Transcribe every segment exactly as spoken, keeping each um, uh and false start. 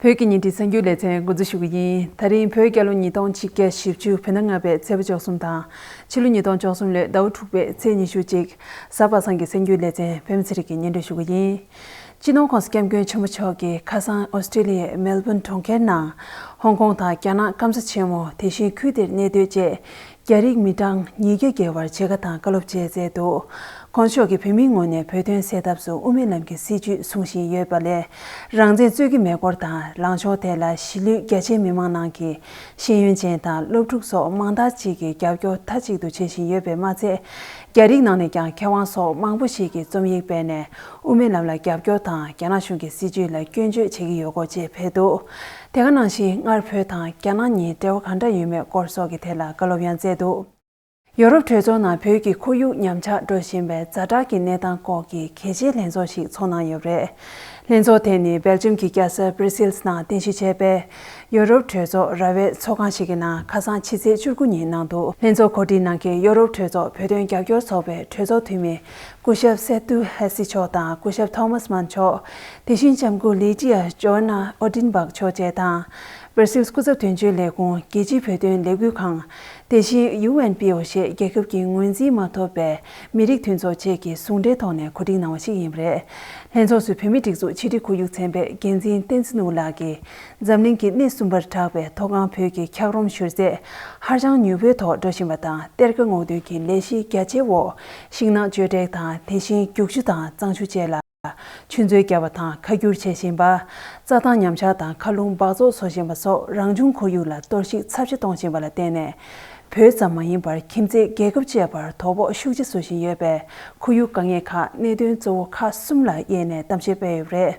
བོད་ཀྱི་ཉིན་རེའི་གསར་འགྱུར་ལེ་ཚན་འགོ་འཛུགས་ཞུ་གི་ཡིན། ད་རིང་བོད་རྒྱལ་ལོ་ཉིས་སྟོང་ཆིག་བརྒྱ་བཞི་བཅུ་བོད་ཟླ་ལྔ་པའི་ཚེས་པ་བཅུ་གསུམ་དང་། ཕྱི་ལོ་ཉིས་སྟོང་བཅུ་གསུམ་ལོའི་ཟླ་བ་དྲུག་པའི་ཚེས་ཉི་ཤུ་གཅིག་གཟའ་པ་སངས་ཀྱི་གསར་འགྱུར་ལེ་ཚན། པད་མ་ཚེ་རིང་གིས་སྙན་སྒྲོན་ཞུ་གི་ཡིན། སྤྱི་ནོར་༸གོང་ས་༸སྐྱབས་མགོན་ཆེན་པོ་མཆོག་གིས་ཁ་སང་ཨོ་སི་ཀྲི་ལི་ཡའི་མེལ་བྷོན་གྲོང་ཁྱེར་ནང་ཧོང་ཀོང་དང་རྒྱ་ནག་སྐམ་ས་ཆེན་མོ། དེ་བཞིན་ཁུལ་དེར་གནས་སྡོད་བཅས་རྒྱ་རིགས་མི་གྲངས་ཉིས་བརྒྱ་བརྒལ་བར་མཇལ་ཁ་དང་བཀའ་སློབ་བཅས་མཛད་འདུག ༸གོང་ས་མཆོག་གིས་བོད་མིའི་ངོས་ནས་བོད་དོན་སེལ་ཐབས་སུ་དབུ་མའི་ལམ་གྱི་སྲིད་བྱུས་སྲུང་བཞིན་ཡོད་པ་ལས། རང་བཙན་རྩོད་ཀྱི་མེད་སྐོར་དང་། ལངས་ཕྱོགས་དེ་ལ་གཞིས་ལུས་རྒྱ་ཆེའི་མི་མང་ནང་གི་ཤེས་ཡོན་ཅན་དང་སློབ་ཕྲུག་སོགས་མང་དག་ཅིག་གིས་རྒྱབ་སྐྱོར་མཐའ་གཅིག་ཏུ་བྱེད་བཞིན་ཡོད་པས་མ་ཚད། རྒྱ་རིགས་ནང་ནས་ཀྱང་མཁས་དབང་སོགས་མང་པོ་ཞིག་གིས་རྩོམ་ཡིག་སྤེལ་ནས། དབུ་མའི་ལམ་ལ་རྒྱབ་སྐྱོར་དང་། རྒྱ་ནག་གཞུང་གི་སྲིད་བྱུས་ལ་སྐྱོན་བརྗོད་བྱེད་ཀྱི་ཡོད་སྐོར་བཅས་སྤེལ་འདུག་དེ་ག་ནང་བཞིན་སྔར་བོད་དང་རྒྱ་ནག་གཉིས་འབྲེལ་བ་གང་འདྲ་ཡོད་མེད་སྐོར་སོགས་ཀྱི་ཐད་ལ་བཀའ་སློབ་ཡང་སྩལ་འདུག་ཡོ་རོབ་གྲོས་ཚོགས་ནང་བོད་ཀྱི་ཁོར་ཡུག་ཉམས་ཆག་འགྲོ་བཞིན་པའི་ཛ་དྲག་གི་གནས་སྟངས་སྐོར་གྱི་གལ་ཆེའི་ལྷན་ཚོགས་ཤིག་ཚོགས་གནང་ཡོད་པ་རེད། ལྷན་ཚོགས་དེ་ནི་སྦེལ་ཇམ་གྱི་རྒྱལ་ས་བྷི་རུ་སིལ་ནང་རྟེན་གཞི་བྱས་པའི་ཡོ་རོབ་གྲོས་ཚོགས་ར་བའི་ཚོགས་ཁང་ཞིག་གི་ནང་ཁ་སང་ཕྱི་ཚེས་བཅུ་དགུ་ཉིན་གནང་འདུག་ལྷན་ཚོགས་གོ་སྒྲིག་གནང་མཁན་ཡོ་རོབ་གྲོས་ཚོགས་བོད་དོན་རྒྱབ་སྐྱོར་ཚོགས་པའི་གྲོས་ཚོགས་འཐུས་མི་སྐུ་ཞབས་སེ་ཏུ་ཧེ་སི་མཆོག་དང་། སྐུ་ཞབས་ཐོ་མཱས་མཱན་མཆོག་དེ་བཞིན་ལྕམ་སྐུ་ལི་ཏི་ཡ་ཇོ་ན་ཨོ་ཏིན་སྦག་མཆོག་བཅས་དང་། བར་སིལ་སྐུ་ཚབ་དོན་གཅོད་ལས་ཁུངས། རྒྱལ་སྤྱིའི་བོད་དོན་ལས་འགུལ་ཁང་། དེ་བཞིན་ཡུ་ཨེན་པི་ཨོ་ཞེས་རྒྱལ་ཁབ་ཀྱི་ངོས་འཛིན་མ་ཐོབ་པའི་མི་རིགས་མཐུན་ཚོགས་བཅས་ཀྱིས་ཟུང་འབྲེལ་ཐོག་ནས་གོ་སྒྲིག་གནང་བ་ཞིག་ཡིན་པ་རེད། ལྷན་ཚོགས་སུ་བོད་མིའི་སྒྲིག་འཛུགས་ཕྱི་དྲིལ་ཁོར་ཡུག་ཚན་པའི་འགན་འཛིན་བསྟན་འཛིན་ནོར་བུ་ལགས་ཀྱིས། འཛམ་གླིང་གི་སྣེ་གསུམ་པར་གྲགས་པའི་མཐོ་སྒང་བོད་ཀྱི་འཁྱགས་རོམ་བཞུར་རྫས་ཧ་ཅང་མྱུར་པོའི་ཐོག་འགྲོ་བཞིན་པ་དང་། གཏེར་ཁ་སྔོག་འདོན་གྱི་ལས་གཞི་རྒྱ་ཆེ་འོག་ཤིང་ནགས་གཅོད་འབྲེག་དང་། དེ་བཞིན་རྒྱུག་ཆུ་དང་གཙང་ཆུ་བཅས་ལ་ཆུ་མཛོད་བརྒྱབ་པ་དང་ཁ་བསྒྱུར་བྱེད་བཞིན་པ། རྩྭ་ཐང་ཉམས་ཆག་དང་མཁའ་རླུང་འབག་བཙོག་བཟོ་བཞིན་པ་སོགས་རང་བྱུང་ཁོར་ཡུག་ལ་གཏོར་བཤིག་ཚབས་ཆེ་གཏོང་བཞིན་པ་ལ་བརྟེན་ནས། བོད་ཙམ་མ་ཡིན་པར་ཁྱིམ་མཚེས་རྒྱལ་ཁབ་བཅས་པར་དོ་ཕོག་ཤུགས་ཆེ་བཟོ་བཞིན་ཡོད་པས། ཁོར་ཡུག་དཀའ་ངལ་ཁག་གནད་དོན་གཙོ་བོ་ཁག་གསུམ་ལ་དབྱེ་ནས་གཏམ་བཤད་སྤེལ་ཡོད་པ་རེད།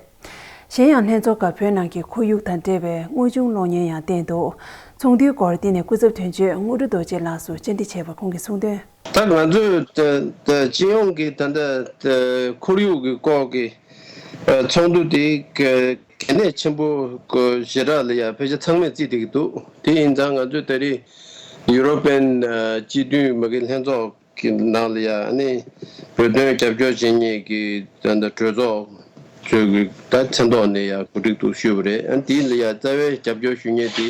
གཞན་ཡང་ལྷན་ཚོགས་སྐབས་བོད་ནང་གི་ཁོར་ཡུག་དང་འབྲེལ་བའི་དངོས་བྱུང་གློག་བརྙན་ཡང་བསྟན་འདུག་ཚོགས་འདུའི་སྐོར་འདི་ནས་སྐུ་ཚབ་དོན་གཅོད་དངོས་གྲུབ་རྡོ་རྗེ་ལགས་སུ་བཅར་འདྲི་བྱས་པར་ཁོང་གིས་གསུངས་དོན། ད་ང་ཚོས་ད་ད་སྤྱི་ཡོངས་ཀྱི་ད་ལྟ་ཁོར་ཡུག་གི་སྐོར་གྱི་ཚོགས་འདུ་དེ་གལ་གནད་ཆེན་པོ་ཞེ་དྲག་ལ་ཡ་ཕལ་ཆེར་ཚང་མས་བརྩིས་བསྡད་ཀྱི་འདུག་དེ་ཡིན་ཙང་ང་ཚོས་ད་རེས་ཡུ་རོ་པན་སྤྱི་མཐུན་མ་གི་ལྷན་ཚོགས་ཀྱི་ནང་ལ་ཡ་ཨ་ནི་བོད་དོན་རྒྱབ་སྐྱོར་བྱེད་མཁན་གྱི་ད་ལྟ་གྲོས་ཚོགས་ཚོས་ཀྱི་ད་མཚན་ཐོག་ནས་ཡ་གོ་སྒྲིག་འདུག་ཞུས་པ་རེད། ཨ་ནི་དེ་ལ་ཡ་རྩ་བའི་རྒྱབ་སྐྱོར་ཞུ་མཁན་དེ་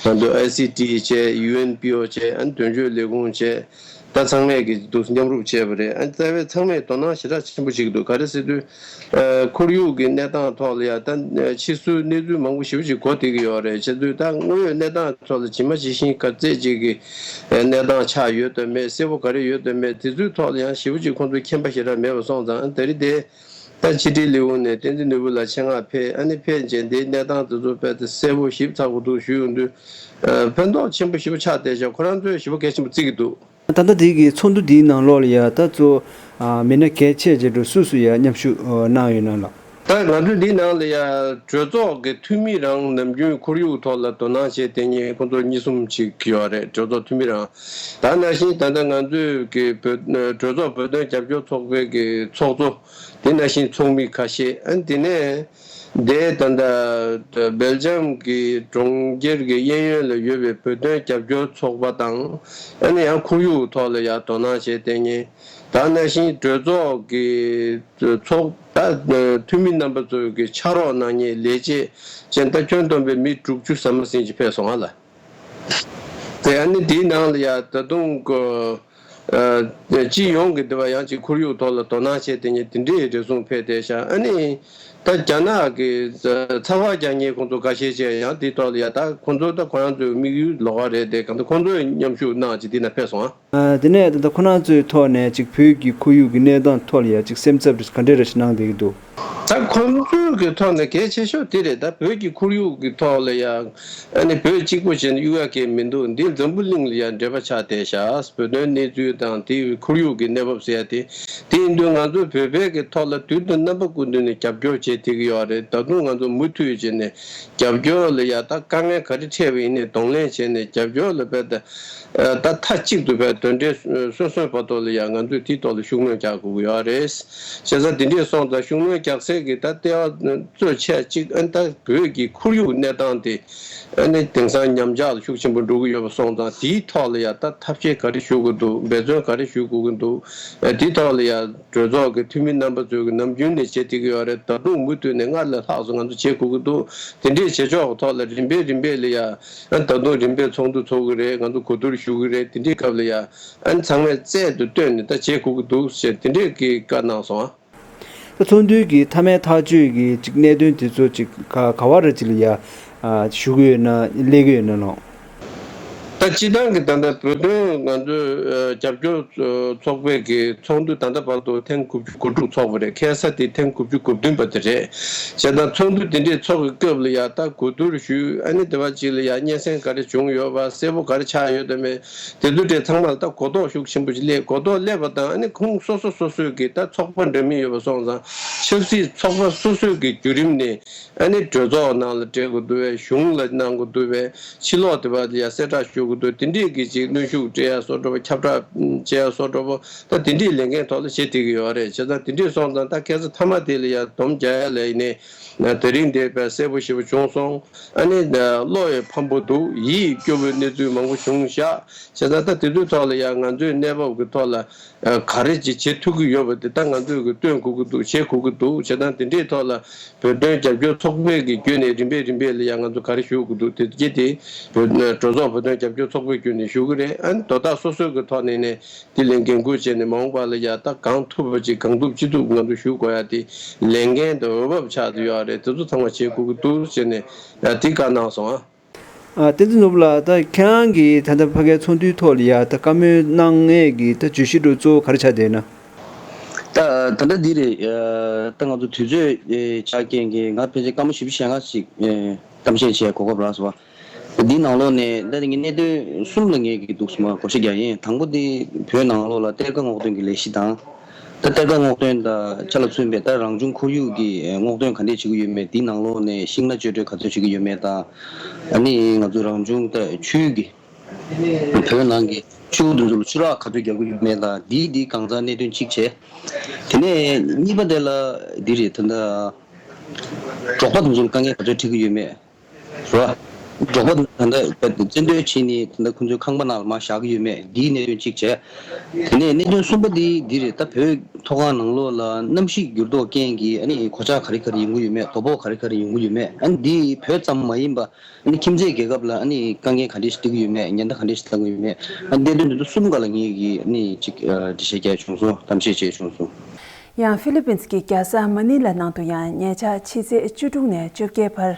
ང་ཚོ་ཨའི་སི་ཊི་བྱས། ཡུ་ཨེན་པི་ཨོ་བྱས། ཨ་ནི་དོན་གཅོད་ལས་ཁུངས་བྱས། ད་ཚང་མས་ཀྱི་འདུག་མཉམ་རུབ་བྱས་པ་རེད། ཨ་ནི་རྩ་བའི་ཚང་མས་དོ་སྣང་ཞེ་དྲག་ཆེན་པོ་བྱེད་ཀྱི་འདུག་ག་རེ་ཟེར་དུས། ཁོར་ཡུག་གི་གནས་སྟངས་ཐོག་ལ་ཡ་ད་ཕྱིས་སུ་གནས་ཚུལ་མང་པོ་ཞེ་པོ་ཅིག་གོ་བསྡད་ཀྱི་ཡོད་རེད། བྱས་དུས་ད་དངོས་ཡོད་གནས་སྟངས་ཐོག་ལ་ཇི་མ་ཇི་བཞིན་ག་ཚད་ཅིག་གི་གནས་སྟངས་ཆགས་ཡོད་དམ་མེད། གསལ་པོ་ག་རེ་ཡོད་དམ་མེད། དེ་ཚོའི་ཐོག་ལ་ཡང་ཞེ་པོ་ཅིག་ཁོང་ཚོ་མཁྱེན་པ་ཞེ་དྲག་མེད་པ་སོང་ཙང་། ཨ་ནི་ད་རེས་དེ་ད་ཕྱི་དྲིལ་ལས་ཁུངས་ནས་བསྟན་འཛིན་ནོར་བུ་ལགས་ཆེད་མངགས་ཕེབས། ཨ་ནི་ཕེབས་རྗེས་འདིའི་གནས་སྟངས་དེ་ཚོ་དཔེ་ད་གསལ་པོ་ཞིབ་ཚགས་པོ་འདུག་ཞུ་ཡོང་དུས། ཕན་ཐོགས་ཆེན་པོ་ཞེ་པོ་ཆགས་བསྡད་ཤག་ཁོ་རང་ཚོས་ཞེ་པོ་གལ་ཆེན་པོ་བརྩི་གི་འདུག་ད་ལྟ་དེ་གི་ཚོགས་འདུ་འདིའི་ནང་ལོགས་ལ་ཡ་ད་གཙོ་མི་སྣ་གལ་ཆེ་ཅིག་འགྲོ་སུ་སུ་ཡ་མཉམ་ཞུགས་གནང་ཡོད་ན་ལགས། ད་ང་ཚོས་འདིའི་ནང་ལ་ཡ་གྲོས་ཚོགས་ཀྱི་འཐུས་མི་རང་ནམ་རྒྱུན་ཁོར་ཡུག་ཐོག་ལ་དོ་སྣང་བྱེད་བསྡད་མཁན་ཁོང་ཚོ་གཉིས་གསུམ་ཅིག་ཡོད་རེད། གྲོས་ཚོགས་འཐུས་མི་རང་། ད་ནང་བཞིན་ད་ལྟ་ང་ཚོས་ཀྱི་བོད་གྲོས་ཚོགས་བོད་དོན་རྒྱབ་སྐྱོར་ཚོགས་པའི་གི་ཚོགས་གཙོ། དེ་ནང་བཞིན་ཚོགས་མི་ཁ་ཤས། ཨ་ནི་དེ་ནས་དེ་ད་ལྟ་སྦེལ་ཇམ་གྱི་གྲོང་ཁྱེར་གྱི་གཡས་གཡོན་ལ་ཡོད་པའི་བོད་དོན་རྒྱབ་སྐྱོར་ཚོགས་པ་དང་། ཨ་ནི་ཡང་ཁོར་ཡུག་ཐོག་ལ་ཡང་དོ་སྣང་བྱེད་བསྡད་མཁན། ད་ནང་བཞིན་གྲོས་ཚོགས་ཀྱི་ཚོགས་ད་འཐུས་མི་རྣམ་པ་ཚོ་གི་ཕྱག་རོགས་གནང་མཁན་ལས་བྱེད་ཅན་ད་ཁྱོན་བསྡོམས་པའི་མི་དྲུག་ཅུ་ཟ་མ་ཟིན་ཅིག་ཕེབས་སོང་ང་ལ། དེ་ཨ་ནི་དེའི་ནང་ལ་ཡ་ད་དུང་གོ་ཨ་སྤྱི་ཡོངས་ཀྱི་དེ་བ་ཡང་ཅིག་ཁོར་ཡུག་ཐོག་ལ་དོ་སྣང་བྱེད་བསྡད་མཁན་དེ་འདྲའི་རེ་ཟུང་ཕེབས་བསྡད་ཤག་ཨ་ནི་ད་རྒྱ་ནག་གི་ཚ་བ་རྒྱག་མཁན་ཁོང་ཚོ་འགའ་ཤས་ཅིག་ཡང་དེའི་ཐོག་ལ་ཡ་ད་ཁོང་ཚོ་ད་ཁོ་རང་ཚོའི་དམིགས་ཡུལ་ལོགས་ཀ་རེད་དེ། གང་ལྟར་ཁོང་ཚོས་མཉམ་ཞུགས་གནང་ཅིག་དེ་ན་ཕེབས་སོང་ཨ། ཨ་དེ་ནས་ད་ལྟ་ཁོ་རང་ཚོའི་ཐོག་ནས་ཅིག་བོད་ཀྱི་ཁོར་ཡུག་གི་གནས་སྟངས་ཐོག་ལ་ཡ་ཅིག་སེམས་འཚབ་ག་འདྲས་རེ་ཞིག་གནང་བསྡད་ཀྱི་འདུག་ད་ཁོང་ཚོའི་གི་ཐོག་ནས་གལ་ཆེ་ཤོས་དེ་རེད། ད་བོད་ཀྱི་ཁོར་ཡུག་གི་ཐོག་ལ་ཡ་ཨ་ནི་བོད་གཅིག་པོ་བྱས་ནས་གཡུག་ཡ་གང་མི་འདུག་འདི་འཛམ་བུ་གླིང་ལ་ཡ་འབྲེལ་བ་ཆགས་བསྡད་ཤག་བོད་དོན་གནས་ཚུལ་དང་དེ་ཁོར་ཡུག་གི་གནས་བབ་ཟེར་ཡ་དེ། དེ་ཡིན་དུས་ང་ཚོ་བོད་པའི་གི་ཐོག་ལ་དུས་དང་རྣམ་པ་ཀུན་ཏུ་ནས་རྒྱབ་སྐྱོར་བྱེད་བསྡད་ཀྱི་ཡོད་རེད། ད་དུང་ང་ཚོ་མུ་མཐུད་བྱས་ནས་རྒྱབ་སྐྱོར་ལ་ཡ་ད་དཀའ་ངལ་ག་རེ་འཕྲད་པ་ཡིན་ནའི་གདོང་ལེན་བྱས་ནས་རྒྱབ་སྐྱོར་ལ་དཔེ་ད། ད་མཐའ་གཅིག་ཏུ་བས་དོན་འབྲས་སོན་སོན་བར་དུ་ལ་ཡང་ང་ཚོས་དེའི་ཐོག་ལ་ཤུགས་སྣོན་རྒྱག་དགོས་ཀྱི་ཡོད་རེད། བྱས་ཙང་དེ་འདྲས་སོང་ཙང་ཤུགས་སྣོན་རྒྱག་སའི་ གི་ད་ལྟེ་བ་གཙོ་ཆེ་གཅིག་ཨ་ནི་ད་བོད་ཀྱི་ཁོར་ཡུག་གནས་སྟངས་དེ་ཨ་ནི་དེང་སང་ཉམས་ཆག་ལ་ཤུགས་ཆེན་པོ་འགྲོ་གི་ཡོད་པ་སོང་ཙང་དེའི་ཐོག་ལ་ཡ་ད་ཐབས་ཤེས་ག་རེ་ཞུ་དགོས་འདུག་འབད་བརྩོན་ག་རེ་ཞུ་དགོས་ཀྱི་འདུག་ཨ་དེའི་ཐོག་ལ་ཡ་གྲོས་ཚོགས་ཀྱི་འཐུས་མི་རྣམ་པ་ཚོས་ཀྱི་ནམ་རྒྱུན་ནས་བྱེད་བསྡད་ཀྱི་ཡོད་རེད། ད་དུང་མུ་མཐུད་ནས་སྔར་ལས་ལྷག་ཙམ་ང་ཚོ་བྱེད་དགོས་ཀྱི་འདུག་དེ་འདྲའི་བྱེད་ཕྱོགས་ཀྱི་ཐོག་ལ་རིམ་པས་རིམ་པས་ལ་ཡ་ཨ་ད་དུང་རིམ་པས་ཚོགས་འདུ་ཚོགས་ཀྱི་རེད། ང་ཚོ་གོ་བསྡུར་ཞུ་གི་རེད། དེ་འདྲའི་སྐབས་ལ་ཡ་ཨ་ཚང་མས་རྩལ་དུ་བཏོན་ནས་ད་བྱེད་དགོས་ཀྱི་འདུག་ཞེས་དེ་འདྲའི་གི་བཀའ་གནང་སོང་ཨ། ད་ཚོགས་འདུའི་གི་མཐའ་མའི་ཐག་གཅོད་ཀྱི་ཅིག་གནད་དོན་དེ་ཚོ་ཅིག་ག་ག་བ་རེ་ཅིག་ལ་ཡ་ཞུ་གི་ཡོད་ན་སླེབས་ཀྱི་ཡོད་ན་ལོ། ད་སྤྱི་བཏང་གི་ད་ལྟ་བོད་དོན་ང་ཚོའི་རྒྱབ་སྐྱོར་ཚོགས་པའི་གི་ཚོགས་འདུ་ད་ལྟ་བར་དུ་ཐེངས་དགུ་བཅུ་གོ་དྲུག་ཚོགས་པ་རེད། ཁ་སང་དེ་ཐེངས་དགུ་བཅུ་གོ་བདུན་པ་དེ་རེད། བྱས་ཙང་ཚོགས་འདུ་དེ་འདྲས་ཚོགས་ཀྱི་སྐབས་ལ་ཡ་ད་གོ་བསྡུར་ཞུས། ཨ་ནི་དེ་བ་ཅིག་ལ་ཡ་སྙན་སེང་ག་རེ་བྱུང་ཡོད་པ། གསལ་པོ་ག་རེ་ཆགས་ཡོད་དམ་མེད། དེ་ཚོ་དེ་ཚང་མ་ལ་ད་གོ་རྟོགས་ཤུགས་ཆེན་པོ་ཞིག་སླེབས། གོ་རྟོགས་སླེབས་པ་དང་ཨ་ནི་ཁོང་སོ་སོ་སོ་སོའི་གི་ད་ཚོགས་པ་འདྲ་མིན་ཡོད་པ་སོང་ཙང་ཆབ་སྲིད་ཚོགས་པ་སོ་སོའི་གི་བརྒྱུད་རིམ་ནས་ཨ་ནི་གྲོས་ཚོགས་ནང་ལ་སྤྲད་དགོས་འདུག་བས། གཞུང་ལ་གནང་དགོས་འདུག་བས། ཕྱི་ལོགས་དེ་བ་ལ་ཡ་གསལ་བསྒྲགས་ཞུ་དགོས་འདུག་དེ་འདྲས་གི་ཅིག་གནོན་ཤུགས་སྤྲད་ཡ་བཟོ་འདྲ་བ། ཁྱབ་བསྒྲགས་བྱེད་ཡ་བཟོ་འདྲ་བ། ད་དེ་འདྲས་ལས་འགན་ཐོག་ལ་བྱེད་བསྡད་ཀྱི་ཡོད་རེད། བྱས་ཙང་དེ་འདྲས་སོང་ཙང་ད་ཁ་སང་མཐའ་མ་དེ་ལ་ཡ་སྡོམ་རྒྱག་ཡ་ལ་ཡིན་ནའི་དེ་རིང་དེ་བས་གསལ་པོ་ཞེ་པོ་བྱུང་སོང་། ཨ་ནི་བློ་ཡི་ཕམ་པོ་འདུག་ཡིད་སྐྱོ་བོའི་གནས་ཚུལ་མང་པོ་བྱུང་བཞག་བྱས་ཙང་ད་དེ་ཚོའི་ཐོག་ལ་ཡང་ང་ཚོའི་གནས་བབ་ཀྱི་ཐོག་ལ་ག་རེ་ཅིག་བྱེད་ཐུབ་ཀྱི་ཡོད་པ་དེ་ད་ང་ཚོས་ཀྱི་སྟོན་དགོས་ཀྱི་འདུག་བྱེད་དགོས་ཀྱི་འདུག་བྱས་ཙང་དེ་འདྲའི་ཐོག་ལ་བོད་དོན་རྒྱབ་སྐྱོར་ཚོགས་པའི་གི་བརྒྱུད་ནས་རིམ་པས་རིམ་པས་ལ་ཡང་ང་ཚོ་ག་རེ་ཞུ་དགོས་འདུག་དེ་རྗེས་དེ་བོད་གྲོས་ཚོགས་བོད་དོན་རྒྱབ་སྐྱོར་ཚོགས་པའི་བརྒྱུད་ནས་ཞུ་གི་རེད། ཨ་ནི་དོ་བདག་སོ་སོའི་གི་ཐོག་ནས་ནས་དེ་ལས་འགན་འཁུར་བྱས་ནས་མ་འོངས་པ་ལ་ཡ་ད་གང་ཐུབ་པ་ཅིག་གང་ཐུབ་ཅི་ཐུབ་ང་ཚོ་ཞུ་དགོས་ཡ་དེ་ལས་འགན་དང་འོས་བབ་ཆགས་ཏེ་ཡོད་རེད། དེ་ཚོ་ཚང་མ་བྱེད་དགོས་ཀྱི་འདུག་ཟེར་ནས་ཡ་དེ་བཀའ་གནང་སོང་ཨ། ཨ། བསྟན་འཛིན་ནོར་བུ་ལགས། ད་ཁྱེད་རང་གིས་ད་ལྟ་ཕ་གིའི་ཚོགས་འདུའི་ཐོག་ལ་ཡ་ད་བཀའ་མོལ་གནང་མཁན་གྱི་ད་བརྗོད་གཞི་འདྲ་གཙོ་བོ་ག་རེ་ཆགས་བསྡད་ན། ད་ད་ལྟ་འདི་རེད། ཨ། ད་ང་ཚོ་དུས་ཚོད་ཨེ་ཆ་རྐྱེན་གྱིས་ང་ཕལ་ཆེར་སྐར་མ་བཞི་བཅུ་ཞེ་ལྔ་ཞིག་ཨེ་གཏམ་བཤད་བྱེད་གོ་སྐབས་རག་སོང་བ། འདིའི་ནང་ལོགས་ནས་ད་ངས་གནད་དོན་གསུམ་ལ་ངས་ཀྱི་འདུག་སེ་མར་བགོ་བཤའ་རྒྱག་ཡིན། དང་པོ་འདི་བོད་ནང་ལོགས་ལ་གཏེར་ཁ་སྔོག་འདོན་གྱི་ལས་གཞི་དང་། ད་གཏེར་ཁ་སྔོག་འདོན་དང་ཆ་ལ་མཚོན་པའི་ད་རང་བྱུང་ཁོར་ཡུག་གི་སྔོག་འདོན་ག་འདྲས་བྱེད་ཀྱི་ཡོད་མེད། འདིའི་ནང་ལོགས་ནས་ཤིང་སྣ་གཅོད་འབྲེག་ག་ཚོད་བྱེད་ཀྱི་ཡོད་མེད་དང་། ཨ་ནི་ང་ཚོ་རང་བྱུང་ད་ཆུ་གི་བོད་ནང་གི་ཆུ་བོ་འདི་ཚོ་ལ་ཆུ་རགས་ག་ཚོད་རྒྱག་གི་ཡོད་མེད་དང་། འདིའི་འདིའི་གང་ཟག་གནད་དོན་གཅིག་བྱས། དེ་ནས་གཉིས་པ་དེ་ལ་འདི་རེད། ད་ད་འབྲོག་པ་འདི་ཚོ་ལ་དཀའ་ངལ་ག་ཚོད་འཕྲད་ཀྱི་ཡོད་མེད། རེད་བ། འབྲོག་པ་ད་ལྟ་བཙན་འདུལ་བྱས་ནས་ད་ལྟ་ཁོང་ཚོའི་ཁང་པ་ནང་ལ་མར་བཞག་གི་ཡོད་མེད། འདིའི་གནད་དོན་གཅིག་བྱས། དེ་ནས་གནད་དོན་གསུམ་པ་འདི་འདི་རེད། ད་བོད་མཐོ་སྒང་ནང་ལོགས་ལ་གནམ་གཤིས་འགྱུར་ལྡོག་རྐྱེན་གྱིས་ཨ་ནི་གོད་ཆག་ག་རེ་ག་རེ་ཡོང་གི་ཡོད་མེད། དོ་ཕོག་ག་རེ་ག་རེ་ཡོང་གི་ཡོད་མེད། ཨ་ནི་འདི་བོད་ཙམ་མ་ཡིན་པ་ཨ་ནི་ཁྱིམ་མཚེས་རྒྱལ་ཁབ་ལ་ཨ་ནི་དཀའ་ངལ་ག་འདྲས་ཤིག་འཕྲད་ཀྱི་ཡོད་མེད། ཉེན་བརྡ་ག་འདྲས་ཤིག་བཏང་གི་ཡོད་མེད། ཨ་ནི་གནད་དོན་འདི་ཚོ་གསུམ་སྒང་ལ་ངས་ཀྱིས་ཨ་ནི་ཅིག་ཨ་འགྲེལ་བཤད་བརྒྱབ་བྱུང་སོང་། གཏམ་བཤད་བྱས་བྱུང་སོང་། ཡང་ཧྥི་ལི་པིན་གྱི་རྒྱལ་ས་མ་ནི་ལ་ནང་དུ་ཡང་ཉེ་ཆར་ཕྱི་ཚེས་བཅུ་དྲུག་ནས་བཅོ་བརྒྱད་བར་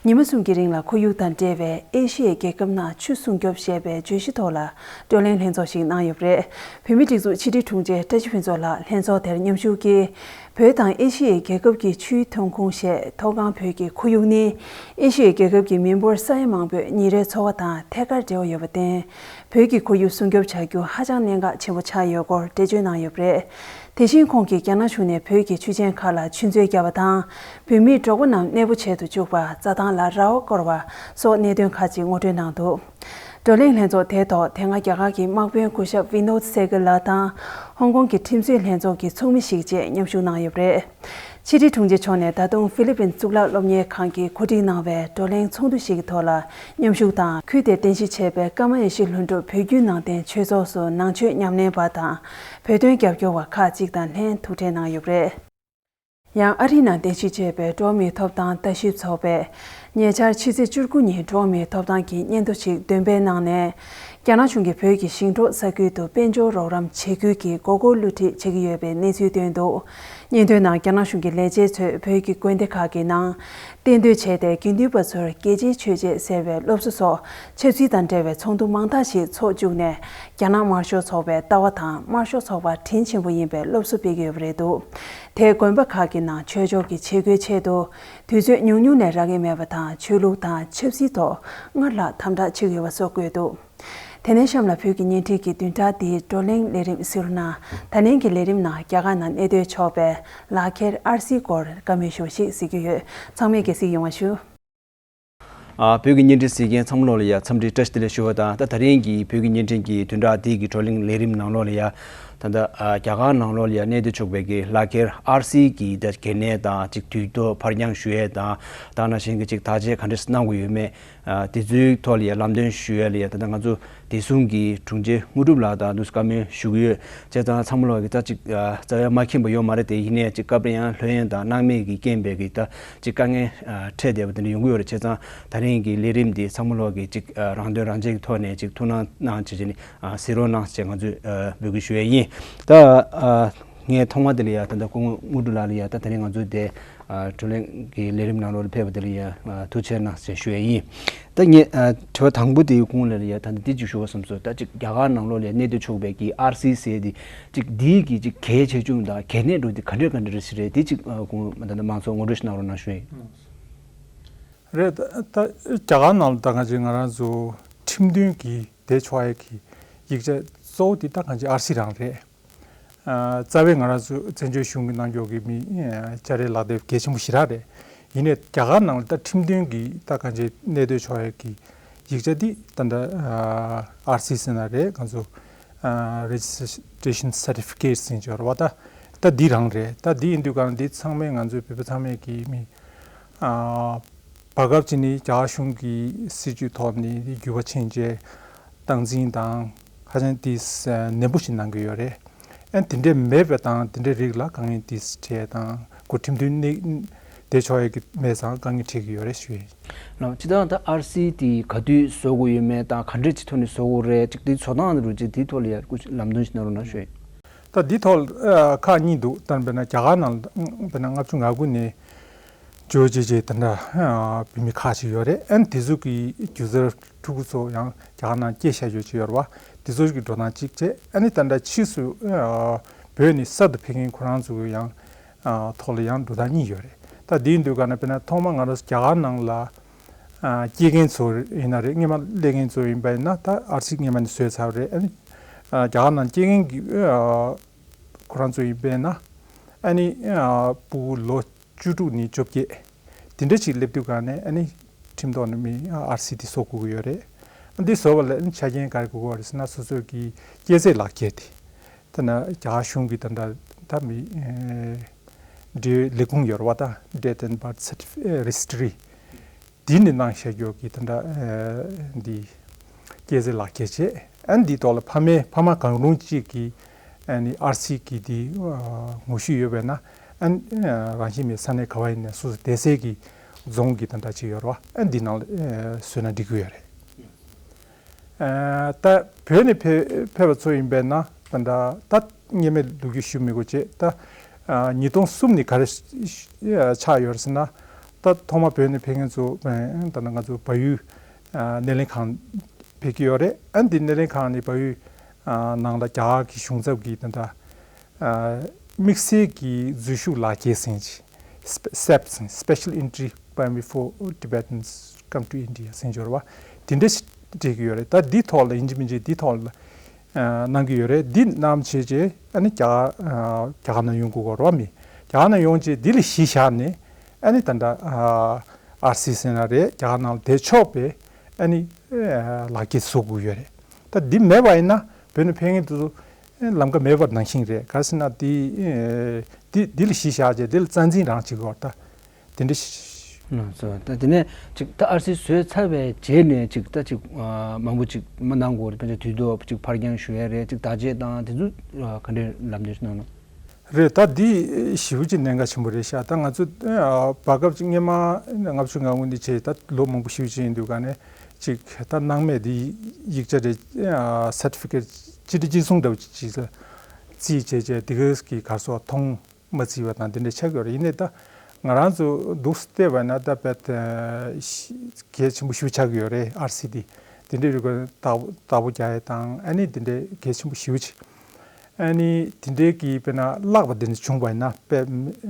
ཉི་མ་གསུམ་གྱི་རིང་ལ་ཁོར་ཡུག་དང་འབྲེལ་བའི་ཨེ་ཤི་ཡའི་རྒྱལ་ཁབ་ནང་ཆུ་སྲུང་སྐྱོབ་ཞེས་པའི་བརྗོད་གཞི་ཐོག་ལ་བགྲོ་གླེང་ལྷན་ཚོགས་ཤིག་གནང་ཡོད་པ་རེད། བོད་མིའི་སྒྲིག་འཛུགས་ཕྱི་དྲིལ་དྲུང་ཆེ་བཀྲ་ཤིས་ཕུན་ཚོགས་ལགས་ལྷན་ཚོགས་དེར་མཉམ་ཞུགས་ཀྱིས། བོད་དང་ཨེ་ཤི་ཡའི་རྒྱལ་ཁབ་ཀྱི་ཆུའི་ཐོན་ཁུངས་ཞེས་མཐོ་སྒང་བོད་ཀྱི་ཁོར་ཡུག་ནི་ཨེ་ཤི་ཡའི་རྒྱལ་ཁབ་ཀྱི་མི་འབོར་ས་ཡ་མང་པོས་ཉིན་རེའི་འཚོ་བ་དང་ཐད་ཀར་འབྲེལ་བ་ཡོད་པར་བརྟེན། བོད་ཀྱི་ཁོར་ཡུག་སྲུང་སྐྱོབ་བྱ་རྒྱུ་ཧ་ཅང་གནད་འགག་ཆེན་པོ་ཆགས་ཡོད་སྐོར་འགྲེལ་བརྗོད་གནང་ཡོད་པ་རེད། དེ་བཞིན་ཁོང་གིས་རྒྱ་ནག་གཞུང་ནས་བོད་ཀྱི་ཆུ་ཆེན་ཁག་ལ་ཆུ་མཛོད་བརྒྱབ་པ་དང་། བོད་མིའི་འབྲོག་པ་རྣམས་གནས་སྤོ་བྱེད་དུ་བཅུག་པ། རྩྭ་ཐང་ལ་ར་བ་བསྐོར་བ་སོགས་གནད་དོན་ཁག་ཅིག་ངོ་སྤྲོད་གནང་འདུག་བགྲོ་གླེང་ལྷན་ཚོགས་དེའི་ཐོག་དེ་སྔ་རྒྱ་གར་གྱི་དམག་དཔོན་སྐུ་ཞབས་ཝི་ནོད་སེ་གི་ལགས་དང་། ཧོང་ཀོང་གི་ཁྲིམས་རྩོད་ལྷན་ཚོགས་ཀྱི་ཚོགས་མི་ཞིག་བཅས་མཉམ་ཞུགས་གནང་ཡོད་པ་རེད། ཕྱི་དྲིལ་དྲུང་ཆེ་མཆོག་ནས་ད་དུང་ཧྥི་ལི་པིན་གཙུག་ལག་སློབ་གཉེར་ཁང་གིས་གོ་སྒྲིག་གནང་བའི་བགྲོ་གླེང་ཚོགས་འདུ་ཞིག་གི་ཐོག་ལ་མཉམ་ཞུགས་དང་། ཁུལ་དེར་རྟེན་གཞི་བྱས་པའི་ཀརྨ་ཡེ་ཤེས་ལྷུན་གྲུབ་བོད་བརྒྱུད་ནང་བསྟན་ཆོས་ཚོགས་སུ་ནང་ཆོས་ཉམས་ལེན་པ་དང་། བོད་དོན་རྒྱབ་སྐྱོར་བ་ཁག་ཅིག་དང་ལྷན་ཐུག་འཕྲད་གནང་ཡོད་པ་རེད། ཡང་ཨ་རིའི་ནང་རྟེན་གཞི་བྱས་པའི་འགྲོ་བ་མིའི་ཐོབ་ཐང་ལྟ་ཞིབ་ཚོགས་པས་ཉེ་ཆར་ཕྱི་ཚེས་བཅུ་དགུ་ཉིན་འགྲོ་བ་མིའི་ཐོབ་ཐང་གི་སྙན་ཐོ་ཞིག་འདོན་སྤེལ་གནང་ནས། རྒྱ་ནག་གཞུང་གིས་བོད་ཀྱི་ཞིང་འབྲོག་ས་ཁུལ་དུ་དཔལ་འབྱོར་རོགས་རམ་བྱེད་ཁུལ་གྱི་མགོ་སྐོར་བསླུ་བྲིད་བྱེད་ཀྱི་ཡོད་པའི་གནས་ཚུལ་བཏོན་འདུག་སྙན་ཐོའི་ནང་རྒྱ་ནག་གཞུང་གི་ལས་བྱེད་ཚོས་བོད་ཀྱི་དགོན་སྡེ་ཁག་གི་ནང་གཏན་སྡོད་བྱས་ཏེ་དགེ་འདུན་པ་ཚོར་རྒྱལ་གཅེས་ཆོས་གཅེས་ཟེར་བའི་སློབ་གསོ་སོགས་ཆབ་སྲིད་དང་འབྲེལ་བའི་ཚོགས་འདུ་མང་དག་ཞིག་འཚོགས་བཅུག་ནས། རྒྱ་ནག་དམར་ཤོག་ཚོགས་པའི་ལྟ་བ་དང་དམར་ཤོག་ཚོགས་པ་དྲིན་ཆེན་པོ་ཡིན་པའི་སློབ་གསོ་སྤེལ་གྱི་ཡོད་པ་རེད་འདུག་དེས་དགོན་པ་ཁག་གི་ནང་ཆོས་ཕྱོགས་ཀྱི་བྱེད་སྒོའི་ཆེད་དུ་དུས་ཚོད་ཉུང་ཉུང་ལས་རག་གི་མེད་པ་དང་། ཆོས་ལུགས་དང་ཆབ་སྲིད་ཐོག་སྔར་ལྷག་དམ་དྲག་བྱེད་ཀྱི་ཡོད་པ་སོགས་བཀོད་འདུག་དེ་ནས་གཤམ་ལ་བོད་ཀྱི་བརྙན་འཕྲིན་གྱི་བདུན་ཕྲག་འདིའི་བགྲོ་གླེང་ལས་རིམ་གཟིགས་རོགས་གནང་། ད་ལན་གྱི་ལས་རིམ་ནང་རྒྱ་གར་ནང་གནས་སྡོད་ཆོག་པའི་ལག་འཁྱེར་ཨར་སིའི་སྐོར་བཀའ་མོལ་ཞུ་བ་ཞིག་གཟིགས་རྒྱུ་ཡོད། ཚང་མས་དགྱེས་གཟིགས་ཡོང་བ་ཞུ། ཨ། བོད་ཀྱི་བརྙན་འཕྲིན་གཟིགས་མཁན་ཚང་མ་ལོག་ལ་ཡ་འཚམས་འདྲི་བཀྲ་ཤིས་བདེ་ལེགས་ཞུ་བ་དང་། ད་ད་རིང་གི་བོད་ཀྱི་བརྙན་འཕྲིན་གྱི་བདུན་ཕྲག་འདི་གི་བགྲོ་གླེང་ལས་རིམ་ནང་ལོགས་ལ་ཡ། ད་ལྟ་ཨ་རྒྱ་གར་ནང་ལོགས་ལ་ཡང་གནས་སྡོད་ཆོག་པའི་གི་ལག་ཁྱེར་ཨར་སི་གི་ད་གལ་གནད་དང་ཅིག་དུས་ཐོག་ཕར་འགྱངས་ཞུ་ཡས་དང་ད་ག་ནང་བཞིན་གྱི་ཅིག་བརྟག་དཔྱད་ག་འདྲས་གནང་དགོས་ཡོད་མེད། ཨ་དེ་ཚོའི་ཐོག་ལ་ཡང་ལམ་སྟོན་ཞུ་ཡས་ལ་ཡང་ད་ལྟ་ང་ཚོ་བདེ་སྲུང་གི་དྲུང་ཆེ་དངོས་གྲུབ་ལགས་དང་དུ་བཀའ་མོལ་ཞུ་གི་ཡོད། བྱས་ཙང་ཚང་མ་ལོག་གི་ད་ཅིག་ཨ་རྩ་བའི་མ་མཁྱེན་པ་ཡོད་མ་རེད་དེ། ཡིན་ནའི་ཅིག་སྐབས་རེ་ཡང་ལྷོད་གཡེང་དང་སྣང་མེད་ཀྱི་རྐྱེན་པས་གི་ད་ཅིག་དཀའ་ངལ་ཨ་འཕྲད་བསྡད་པ་དེ་འདྲ་ཡོང་གི་ཡོད་རེད། བྱས་ཙང་ད་རིང་གི་ལས་རིམ་འདི་ཚང་མ་ལོག་གི་ཅིག་ཨ་རང་དོན་རང་གཅེས་ཀྱི་ཐོག་ནས་ཅིག་ཐུགས་སྣང་གནང་བྱས་བྱས་ནས་ཨ་གཟིགས་རོགས་གནང་ཞེས་ང་ཚོས་ཨ་འབོད་སྐུལ་ཞུ་ཡས་ཡིན། ད་ཨ་ངས་ཐོག་མ་དེ་ལ་ཡ་ད་ལྟ་སྐུ་ངོ་དངོས་གྲུབ་ལགས་ལ་ཡ་ད་དེ་རིང་ང་ཚོའི་དེ་ཨ་བགྲོ་གླེང་གི་ལས་རིམ་ནང་ལོགས་ལ་ཕེབས་པ་དེ་ལ་ཡ་ཨ་ཐུགས་རྗེ་གནང་ཞེས་ཞུ་ཡས་ཡིན། ད་ངས་ཨ་དྲི་བ་དང་པོ་དེའི་སྐུ་ངོ་ལགས་ལ་ཡ་ད་ལྟ་འདི་ཅིག་ཞུ་བ་བསམ་སོང་། ད་ཅིག་རྒྱ་གར་ནང་ལོགས་ལ་ཡ་གནས་སྡོད་ཆོག་པའི་གི་ཨར་སི་ཟེར་དེ་ཅིག་འདིའི་གི་ཅིག་གལ་ཆེ་ཆུང་དང་གལ་གནད་འདྲ་བོ་དེ་ག་འདྲ་ག་འདྲ་ཞིག་རེད། དེ་ཅིག་ཨ་སྐུ་ངོ་ད་ལྟ་མང་ཚོགས་ངོ་སྤྲོད་ཞིག་གནང་རོགས་གནང་ཞུ་ཡིན། རེད། ད་ད་རྒྱ་གར་ནང་ལ་ད་གང་ཅི་ང་རང་ཚོ་ཁྲིམས་མཐུན་གྱི་བསྡད་ཆོག་ཡ་གི་ཡིག་ཆ་གཙོ་བོ་དེ་ད་གང་ཅི་ཨར་སི་རང་རེད། ཨ་རྩ་བའི་ང་རང་ཚོ་བཙན་བྱོལ་གཞུང་གི་ནང་འཁྱོག་གི་མི་ཨ་བཅའ་རའི་ལག་དེབ་གལ་ཆེན་པོ་ཞེ་དྲག་རེད། ཡིན་ནའི་རྒྱ་གར་ནང་ལ་ད་ཁྲིམས་མཐུན་གྱི་ད་གང་ཅི་གནས་སྡོད་ཆོག་ཡ་གི་ཡིག་ཆ་དེ་ད་ལྟ་ཨ་ཨར་སི་ཟེར་ན་རེད། ང་ཚོ་ཨ་Registration Certificate ཟེར་གྱི་ཡོད་རེད་བ། ད་ད་འདི་རང་རེད། ད་འདི་ཡིན་དུས་གང་འདི་ཚང་མས་ང་ཚོའི་བོད་པ་ཚང་མས་གི་མི་ཨ་བར་སྐབས་ཅིག་ནི་རྒྱ་གཞུང་གི་སྲིད་བྱུས་ཐོག་ནས་འགྱུར་བ་ཕྱིན་རྗེས་སྟངས་འཛིན་དང་ཧ་ཅང་དེ་ནན་པོ་ཞིག་གནང་གི་ཡོད་རེད། ཨ་དེ་འདྲས་མེད་པ་དང་དེ་འདྲས་རིགས་ལ་དཀའ་ངལ་དེ་འཕྲད་དང་གོ་ཁྲིམས་མཐུན་གནས་བསྡད་ཆོག་ཡ་གི་མེད་ཙང་དཀའ་ངལ་འཕྲད་ཀྱི་ཡོད་རེད་ཞུ་ཡིན། ལགས་སྤྱིར་བཏང་ད་ཨར་སི་དེ་ག་དུས་བཟོ་དགོས་ཡོད་མེད་དང་ག་འདྲས་ཀྱི་ཐོག་ནས་བཟོ་དགོས་རེད། ཅིག་དེ་བཟོ་སྟངས་རུ་ཅིག་དེའི་ཐོག་ལ་ཡ་སྐུ་ལམ་སྟོན་ཞིག་གནང་རོགས་གནང་ཞུ་ཡིན། ད་འདི་ཐོག་ཨ་ཁག་གཉིས་འདུག་ད་དཔེར་ན་རྒྱ་གར་ནང་དཔེར་ན་ལྔ་བཅུ་ང་དགུ་ནས་བརྗོད་བྱེད་ཀྱི་དེ་འདྲ་ཨ་བོད་མི་ཁག་ཅིག་ཡོད་རེད། ཨ་ནི་དེ་ཚོ་གི་སྒྱུ་རྩལ་ཕྲུ་གུ་ཚོ་ཡང་རྒྱ་གར་ནང་སྐྱེས་བཞག་ཡོད་ཅིག་ཡོད་རེད་བ། དེ་ཚོ་གི་འགྲོ་སྟངས་གཅིག་བྱས། ཨ་ནི་ད་ལྟ་ཕྱིས་སུ་ཨ་བོད་ནས་གསར་དུ་ཕེབས་མཁན་ཁོ་རང་ཚོ་གི་ཡང་ཨ་ཐོག་ལ་ཡང་འགྲོ་སྟངས་གཉིས་ཡོད་རེད། ད་དེ་ཡིན་དུས་ག་ན་དཔེར་ན་ཐོག་མ་ང་རང་ཚོ་རྒྱ་གར་ནང་ལ་ཨ་སྐྱེས་མཁན་ཚོ་ཡིན་ན་རེད། སྔོན་མ་སླེབས་མཁན་ཚོ་ཡིན་པ་ཡིན་ན་ད་ཨར་སི་སྔོན་མ་ནས་བཟོས་ཚར་བ་རེད། ཨ་ནི་ཨ་རྒྱ་གར་ནང་སྐྱེས་མཁན་གྱི་ཨ་ཁོ་རང་ཚོ་ཡིན་པས་ན་ཨ་ནི་ཨ་ཕྲུ་གུ་ལོ་བཅུ་དྲུག་ནས་བཅོ་བརྒྱད་དེ་འདྲ་ཞིག་སླེབས་དུས་ག་ནས་ཨ་ནི་ཁྲིམས་ཐོག་ནས་མི་ཨར་སི་དེ་བཟོ་དགོས་ཀྱི་ཡོད་རེད། ཨ་འདི་བཟོ་བ་ལ་ཨ་ནི་ཆ་རྐྱེན་ག་རེ་དགོས་ཀྱི་ཡོད་རེད་ཟེར་ན་སོ་སོ་གི་སྐྱེས་ཚེས་ལག་ཁྱེར་དེ་ད་ན་རྒྱ་གཞུང་གི་ད་ད་ད་མི་ཨེ་འབྲེལ་ཡོད་ལས་ཁུངས་ཡོད་རེད་བ། ད་Death and Birth Certificate Registry དེ་ནས་གནང་བཞག་ཡོད་ཀྱི་དེ་འདྲ་ཨེ་འདི་སྐྱེས་ཚེས་ལག་ཁྱེར་བྱས། ཨ་ནི་འདི་ཐོག་ལ་ཕ་མའི་ཕ་མ་གང་རུང་གཅིག་གིས་ཨ་ནི་ཨར་སི་གི་འདི་ཨ་ངོ་བཤུས་ཡོད་པས་ན་ཨ་ནི་ཨ་རང་བཞིན་མེད་ས་གནས་ག་བ་ཡིན་ནས་སུ་བསྡད་སའི་གི་རྫོང་གི་དེ་འདྲ་ཅིག་ཡོད་རེད་བ། ཨ་ནི་འདི་ནང་ལ་ཨེ་བཟོས་ན་འགྲིག་གི་ཡོད་རེད། ཨ་ད་བོད་ནས་ཕེ་ཕེབས་པ་ཚོ་ཡིན་པས་ན་ད་ད་ད་སྔོན་མའི་ལོ་རྒྱུས་ཞུ་མི་དགོས་བྱས། ད་ཨ་ཉིས་སྟོང་གསུམ་ནས་ག་རེ་ཆགས་ཡོད་རེད་ཟེར་ན། ད་ཐོག་མ་བོད་ནས་ཕེབས་མཁན་ཚོ་ཨ་ད་ང་ཚོ་བལ་ཡུལ་ཨ་སྣེ་ལེན་ཁང་ཕེབས་ཀྱི་ཡོད་རེད། ཨ་འདི་སྣེ་ལེན་ཁང་ནས་བལ་ཡུལ་ཨ་ནང་ལ་རྒྱ་གར་གྱི་གཞུང་ཚབ་ཀྱི་ད་ད་ཨ་དམིགས་བསལ་གྱི་འཛུལ་ཞུགས་ལག་འཁྱེར་ཟེར་གྱི་སེབ་ཟེར་Special Entry Permit for Tibetans Come to India ཟེར་གྱི་ཡོད་རེད་བ། དེ་འདྲ་ཞིག་སྤྲད་ཀྱི་ཡོད་རེད། ད་འདི་ཐོག་ལ་ཡིན་གཅིག་མིན་གཅིག་འདི་ཐོག་ལ་ཨ་གནང་གི་ཡོད་རེད། འདི་གནང་བྱས་རྗེས་ཨ་ནི་རྒྱ་ཨ་རྒྱ་གར་ནང་ཡོང་དགོས་ཀྱི་ཡོད་རེད་བ། མི་རྒྱ་གར་ནང་ཡོང་རྗེས་འདི་ལ་གཞི་བཞག་ནས་ཨ་ནི་ད་ལྟ་ཨ་ཨར་སི་ཟེར་ན་རེད། རྒྱ་གར་ནང་ལ་བསྡད་ཆོག་པའི་ཨ་ནི་ཨ་ལག་འཁྱེར་བཟོ་དགོས་ཡོད་རེད། ད་འདི་མེད་པ་ཡིན་ན་བོད་ནས་ཕེབས་མཁན་དེ་ཚོ་ལམ་ཁ་མེད་པ་ནང་བཞིན་རེད། ག་རེ་ཟེར་ན་འདི་ཨེ་འདི་འདི་ལ་གཞི་བཞག་བྱས་འདི་ལ་རྩ་འཛིན་རང་བྱེད་དགོས་ད་དེ་འདྲ་ཞིག་ལགས་སོ། ད་དེ་ནས་ཅིག་ད་ཨར་སི་བཟོས་ཚར་བའི་རྗེས་ནས་ཅིག་ད་ཅིག་ཨ་མང་པོ་ཅིག་མ་གནང་དགོས་རེད། དཔེར་ན་དུས་ཐོག་ཅིག་ཕར་འགྱངས་ཞུ་ཡས་རེད། ཅིག་བརྟག་དཔྱད་དང་དེ་ཚོ་ཨ་ག་འདྲའི་ལམ་སྟོན་ཞིག་གནང་ན། རེད། ད་འདི་ཞེ་པོ་ཅིག་གནད་འགག་ཆེན་པོ་རེད་ཤག་ད་ང་ཚོ་ཨ་བར་སྐབས་ཅིག་སྔོན་མ་ལྔ་བཅུ་ང་དགུ་འདི་བྱས་ད་ལོ་མང་པོ་ཞེ་པོ་ཅིག་ཡིན་དུས་ག་ནས་ཅིག་ད་སྣང་མེད་འདི་ཡིག་ཆ་རེད། ཨ་སར་ཊི་ཕི་ཀེཊ་གཅིག་སྒྲིལ་གཅིག་མཚུངས་འདྲ་བོ་ཅིག་ཅིག་ལ་རྩིས་བྱས་བྱས་འདི་ག་གི་གར་སོགས་མཐོང་མ་རྩིས་པ་དང་འདི་འདྲ་ཆགས་ཡོད་རེད། ཡིན་ནའི་ད་ང་རང་ཚོ་འདུག་སེ་བལྟས་པ་ན་ད་དཔེ་ད་གལ་ཆེན་པོ་ཞེ་པོ་ཆགས་ཀྱི་ཡོད་རེད། ཨར་སི་འདི་འདི་འདྲའི་རིགས་ཀྱི་བདག་པོ་བདག་པོ་རྒྱག་ཡས་དང་ཨ་ནི་འདི་འདྲའི་གལ་ཆེན་པོ་ཞེ་པོ་ཅིག་ཨ་ནི་དེ་འདྲའི་གི་དཔེར་ན་བརླག་པ་དེ་འདྲ་བྱུང་བ་ཡིན་ན་དཔེ་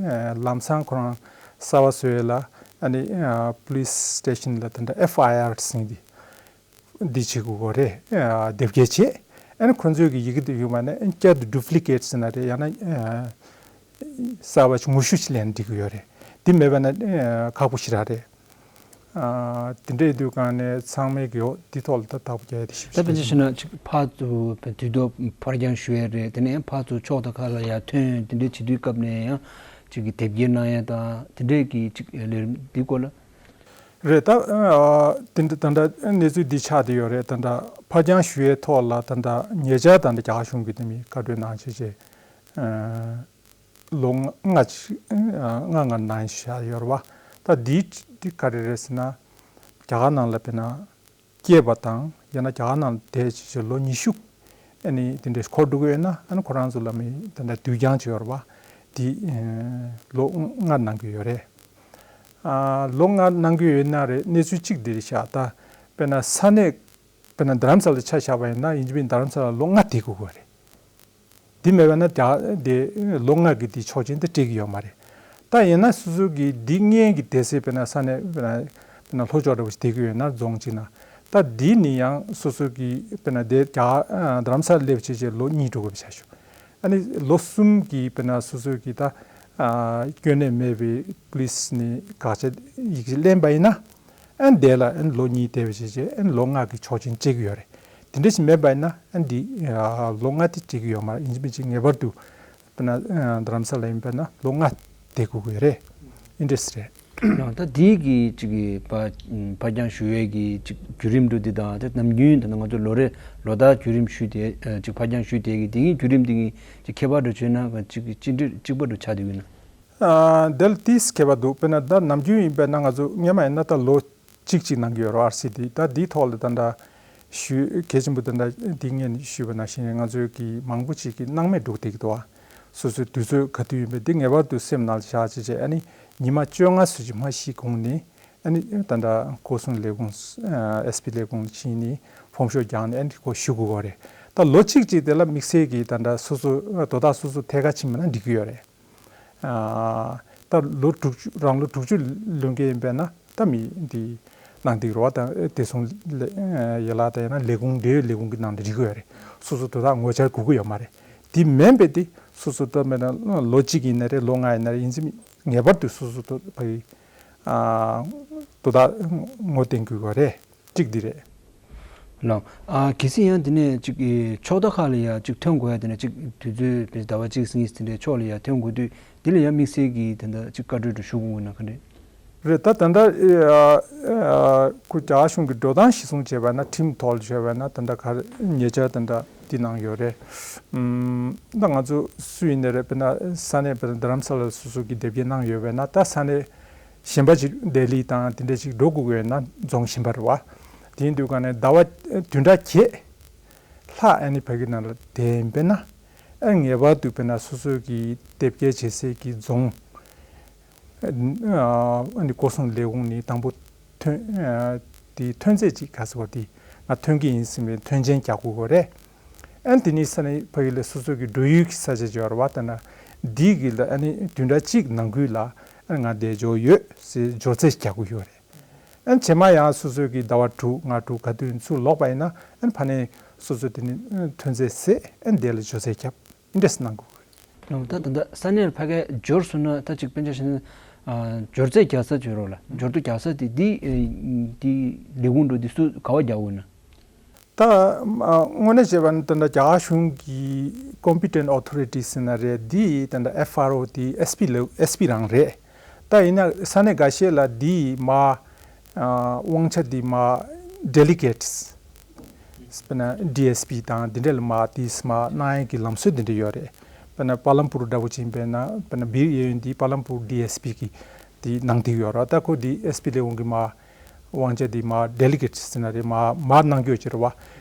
ཨ་ལམ་སང་ཁོ་རང་གསར་པ་བཟོ་ཡས་ལ་ཨ་ནི་ཨ་པུ་ལིས་སི་ཊེ་ཤན་ལ་དེ་འདྲ་ཨེཕ་ཨའི་ཨར་ཟེར་འདི་འདི་བྱེད་དགོས་ཀྱི་རེད། ཨ་དེབ་སྐྱེལ་བྱེད། ཨ་ནི་ཁོ་ཚོས་གི་ཡི་གེ་དེ་ཡོད་མ་ནས་བསྐྱར་དུ་ཌུབ་ལི་ཀེཊ་ཟེར་ན་རེད། ཡང་ན་ཨ་གསར་པ་ཞིག་ངོ་བཤུས་ཤིག་ལེན་འགྲིག་གི་ཡོད་རེད། འདི་མེད་པ་ན་ཨ་ཁག་པོ་ཞེ་དྲག་རེད། ཨ་དེ་འདྲའི་དུས་གང་ནས་ཚང་མས་གི་འོ་འདི་ཐོག་ལ་ད་བདག་པོ་རྒྱག་ཡ་དེ་ཞིབ་ད་དཔེ་ཆ་བཤད་ན་ཅིག་ཕར་ཚུར་དུས་ཐོག་ཕར་འགྱངས་ཞུ་ཡས་རེད། དེ་ནས་ཕར་ཚུར་ཕྱོགས་དང་ཁ་ལ་ཡར་ཐོན་དེ་འདྲའི་བྱེད་དུས་སྐབས་ནས་ཡང་ཅིག་གི་དེབ་སྐྱེལ་གནང་ཡས་དང་དེ་འདྲའི་གི་ཅིག་ལས་རིམ་འདི་སྐོར་ལ། རེད་ད། ཨ་དེ་འདྲ་ད་ལྟ་གནས་ཚུལ་འདི་ཆགས་བསྡད་ཡོད་རེད། ད་ལྟ་ཕར་འགྱངས་ཞུ་ཡས་ཐོག་ལ་ད་ལྟ་ཉེ་ཆར་ད་ལྟ་རྒྱ་གར་གཞུང་གིས་དེ་མིན་བཀའ་འཁྲོལ་གནང་བྱས་བྱས། ཨ་ལོ་ལྔ་ཅིག་ཨ་ལྔ་ལྔ་གནང་བཞག་ཡོད་རེད་བ། ད་འདི་འདི་ག་རེ་རེད་ཟེར་ན། རྒྱ་གར་ནང་ལ་དཔེར་ན་སྐྱེས་པ་དང་ཡང་ན་རྒྱ་གར་ནང་ལ་བསྡད་བྱས་བྱས་ལོ་ཉི་ཤུ་ཨ་ནི་དེ་འདྲས་འཁོར་འགྲོ་གི་ཡོད་ན། ཨ་ནི་ཁོ་རང་ཚོ་ལ་མི་དེ་འདྲ་དུས་འགྱངས་བྱས་ཡོད་རེད་བ། འདི་ཨ་ལོ་ལྔ་གནང་གི་ཡོད་རེད། ཨ་ལོ་ལྔ་གནང་གི་ཡོད་ན་རེད། གནས་ཚུལ་གཅིག་འདི་རེད་ཤག་ད་དཔེར་ན་ས་གནས་དཔེར་ན་རྡ་རམ་ས་ལ་ཆ་བཞག་པ་ཡིན་ན་ཡིན་གཅིག་མིན་རྡ་རམ་ས་ལ་ལོ་ལྔ་བསྡད་དགོས་ཀྱི་རེད། འདི་མེད་པ་ན་རྒྱ་དེ་ལོ་ལྔ་གི་དེ་ཆོག་མཆན་དེ་སྤྲད་ཀྱི་ཡོད་མ་རེད། ད་ཡིན་ན་སོ་སོ་གི་འདི་སྔོན་གྱི་སྡོད་སའི་དཔེར་ན་ས་གནས་དཔེར་ན་དཔེར་ན་ལྷོ་ཕྱོགས་འདྲ་བོ་ཞིག་སྡོད་ཀྱི་ཡོད་ན་རྫོང་གཅིག་ན། ད་འདི་ནི་ཡང་སོ་སོ་གི་དཔེར་ན་དེ་རྒྱ་རྡ་རམ་ས་ལ་སླེབས་བྱས་བྱས་ལོ་གཉིས་འགྲོ་དགོས་པ་ཆགས་ཞུ། ཨ་ནི་ལོ་གསུམ་གྱི་དཔེར་ན་སོ་སོ་གི་ད་ཨ་སྐྱོན་གནས་མེད་པའི་པུ་ལི་སི་ནས་དགག་བྱ་ཡི་གེ་ཞིག་ལེན་པ་ཡིན་ན། ཨ་ནི་དེ་ལ་ཨ་ནི་ལོ་གཉིས་བསྡད་པ་བྱས་བྱས་ཨ་ནི་ལོ་ལྔ་གི་ཆོག་མཆན་སྤྲད་ཀྱི་ཡོད་རེད། དེ་འདྲ་ཞིག་མེད་པ་ཡིན་ན་ཨ་ནི་འདི་ཨ་ལོ་ལྔ་དེ་སྤྲད་ཀྱི་ཡོད་མ་རེད། ཡིན་གཅིག་མིན་གཅིག་ངེས་པར་དུ་དཔེར་ན་ཨ་རྡ་རམ་ས་ལ་ཡིན་པ་ན་ལོ་ལྔ་བསྡད་དགོས་ཀྱི་ཡོད་རེད། ཨིན་འདྲས་རེད། ཡང་ད་དེའི་གི་ཅིག་གི་ཕ་ཕར་འགྱངས་ཞུ་ཡས་ཀྱི་ཅིག་བརྒྱུད་རིམ་འགྲོ་འདི་དང་དེ་ནམ་རྒྱུན་ད་ང་ཚོ་ལོ་རེ་ལོ་ལྟར་བརྒྱུད་རིམ་ཞུས་ཏེ་ཨ་ཅིག་ཕར་འགྱངས་ཞུས་ཏེ་གི་དེ་གི་བརྒྱུད་རིམ་དེ་གི་ཅིག་ཁྱད་པར་འགྲོ་བྱས་ན་ཅིག་གཅིག་འདྲ་གཅིག་པ་འགྲོ་ཆགས་བསྡད་ཡོད་ན། ཨ་དེ་ལ་ཏིས་ཁྱད་པར་འདུག་དཔེར་ན་ད་ནམ་རྒྱུན་ཡིན་པས་ན་ང་ཚོ་སྔོན་མ་ཡིན་ན་ད་ལོ་གཅིག་གཅིག་གནང་གི་ཡོད་རེད། ཨར་སི་འདི་ད་འདིའི་ཐོག་ལ་ད་ལྟ་ཞུ་གལ་ཆེན་པོ་ད་ལྟ་འདི་ངས་ཞུས་པ་ནང་བཞིན་ང་ཚོའི་གི་མང་པོ་ཅིག་གི་སྣང་མེད་འགྲོ་བསྡད་ཀྱི་འདུག་ཨ། སོ་སོའི་དུས་ཚོད་ག་དུས་ཡིན་པས་འདི་ངེས་པར་དུ་སེམས་ནང་ལ་བཞག་བྱས་བྱས་ཨ་ནི་ཉི་མ་བཅོ་ལྔ་ཙམ་ཅིག་མ་གཞི་གོང་ནས་ཨ་ནི་ད་ལྟ་སྐོར་སྲུང་ལས་ཁུངས་ཨ་ཨེས་པི་ལས་ཁུངས་ཕྱིན་ནས་ཕོམ་ཤོག་རྒྱག་ནས་ཨ་ནི་ཁོ་ཞུ་དགོས་ཀྱི་རེད། ད་ལོ་གཅིག་ཅིག་དེ་ལ་དམིགས་བསལ་གྱི་ད་ལྟ་སོ་སོ་དོ་བདག་སོ་སོ་ཐད་ཀར་ཕྱིན་པ་ན་འགྲིག་གི་ཡོད་རེད། ཨ་ད་ལོ་དྲུག་ཅུ་རང་ལོ་དྲུག་ཅུ་ལོན་མཁན་ཡིན་པས་ན་ད་མི་འདི་ནང་འདི་རོ་དང་བདེ་སྲུང་ལས་ཡ་ལ་དང་ཡང་ན་ལས་ཁུངས་འབྲེལ་ཡོད་ལས་ཁུངས་ཀྱི་ནང་དུ་འགྲིག་གི་ཡོད་རེད། སོ་སོ་དོ་བདག་ངོ་བཅར་དགོས་ཀྱི་ཡོད་མ་རེད། དེ་མིན་པའི་དེ་སོ་སོ་ད་མེད་ན་ལོ་གཅིག་ཡིན་ན་རེད་ལོ་ལྔ་ཡིན་ན་རེད་ཡིན་ཙམ་ངེས་པར་དུ་སོ་སོ་དོ་ཕ་གི་ཨ་དོ་བདག་ངོ་བསྟན་དགོས་ཀྱི་ཡོད་རེད། གཅིག་འདི་རེད། ལགས། ཨ་གལ་སྲིད་ཡང་དེ་ནས་ཅིག་ཕྱོགས་མཐའ་ཁག་ལ་ཡང་ཅིག་ཐོན་དགོས་ཡ་དེ་ནས་ཅིག་དུས་ཚོད་བདེ་ཟླ་བ་གཅིག་གཉིས་དེ་འདྲའི་ཕྱོགས་ལ་ཡང་ཐོན་དགོས་དུས་དེ་ལ་ཡང་དམིགས་བསལ་གྱི་དེ་འདྲ་ཅིག་བཀའ་འཁྲོལ་དུ་ཞུ་དགོས་ན་ག་འདྲས། རེད་ད་ད་ལྟ་ཨ་ཨ་ཁོ་རྒྱ་གཞུང་གི་འགྲོ་སྟངས་གཞིར་བཟུང་བྱས་པ་ན་ཁྲིམས་ཐོག་ལ་བྱས་པ་ན་ད་ལྟ་ག་རེ་ཉེ་ཆར་ད་ལྟ་འདི་གནང་ཡོད་རེད། ཨམ་ད་ང་ཚོ་སུ་ཡིན་ནའི་རེད་དཔེར་ན་ས་གནས་དཔེར་ན་རྡ་རམ་ས་ལ་སོ་སོ་གི་དེབ་སྐྱེལ་གནང་ཡོད་པས་ན་ད་ས་གནས་གཞན་པ་ཅིག་ལྡི་ལི་དང་དེ་འདྲ་ཅིག་འགྲོ་དགོས་ཀྱི་ཡོད་ན་རྫོང་གཞན་པ་རེད་བ། དེ་ཡིན་དུས་ག་ནས་ཟླ་བ་བདུན་ཕྲག་བརྒྱད་ལྷག་ཨ་ནི་ཕ་གི་ནང་ལ་བསྡད་ཡིན་པས་ན་ཨ་ངེས་པར་དུ་དཔེར་ན་སོ་སོ་གི་དེབ་སྐྱེལ་བྱེད་སའི་གི་རྫོང་ཨ་ནི་སྐོར་སྲུང་ལས་ཁུངས་ནས་དང་པོ་ཐོན་དེ་ཐོན་རྫས་ཅིག་ག་ཟེར་བ་དེ་ང་ཐོན་གྱི་ཡིན་ཟེར་བའི་ཐོན་མཆན་རྒྱག་དགོས་ཀྱི་རེད། ཨ་ནི་དེ་ནས་ས་གནས་ཕ་གི་ལ་སོ་སོ་གི་འགྲོ་ཡུལ་གྱི་ས་ཆ་ཅིག་ཡོད་རེད་བ། ད་ན་འདི་གི་ལ་ཨ་ནི་བདུན་ཕྲག་གཅིག་ནང་ཁུལ་ལ་ཨ་ནི་ང་བསྡད་འཇོག་ཡོད་ཟེར་འབྱོར་རྫས་རྒྱག་དགོས་ཡོད་རེད། ཨ་ནི་རྗེས་མ་ཡང་སོ་སོ་གི་ཟླ་བ་དྲུག་ལྔ་དྲུག་ག་དུས་ཚུར་ལོག་པ་ཡིན་ན་ཨ་ནི་ཕ་ནས་སོ་སོ་དེ་ནི་ཐོན་རྫས་ཟས་ཨ་ནི་དེ་ལ་འབྱོར་རྫས་རྒྱབ་ཨིན་འདྲས་གནང་དགོས། ད་ད་ལྟ་ས་གནས་ལ་ཕ་གིར་འབྱོར་སོང་ན་ད་ཅིག་དཔེ་ཆ་བཞག་ན་ཨ་འབྱོར་རྫས་རྒྱག་ས་བྱོས་རོགས་ལ་འབྱོར་ཐོ་རྒྱག་ས་དེ་འདི་འདི་ལས་ཁུངས་འགྲོ་འདི་སུ་ག་བ་རྒྱག་དགོས་ན། ད་ཨ་དངོས་གནས་བྱས་པ་ན་ད་ལྟ་རྒྱ་གར་གཞུང་གི་Competent Authority ཟེར་ན་རེད། འདི་ད་ལྟ་ཨེཕ་ཨར་ཨོ་དེ་ཨེས་པི་ལ་ཨེས་པི་རང་རེད། ད་ཡིན་ན་ས་གནས་འགའ་ཤས་ལ་འདི་མ་ཨ་དབང་ཆ་འདི་མ་Delegates དཔེར་ན་ཌི་ཨེས་པི་དང་འདི་འདྲ་ལ་མ་དེས་མ་གནང་ཡས་ཀྱི་ལམ་སྲོལ་འདི་འདྲ་ཡོད་རེད། དཔེར་ན་པ་ལམ་པུར་འདྲ་བོ་ཅིག་ཡིན་པས་ན་དཔེར་ན་བིར་གཡས་གཡོན་འདི་པ་ལམ་པུར་ཌི་ཨེས་པི་གི་དེ་གནང་བསྡད་ཡོད་རེད། ད་ཁོ་འདི་ཨེས་པི་ལས་ཁུངས་ཀྱི་མ་དབང་ཆ་འདི་མ་Delegates ཟེར་ན་རེད་མ་མ་གནང་རྒྱུ་ཅིག་རེད་བ།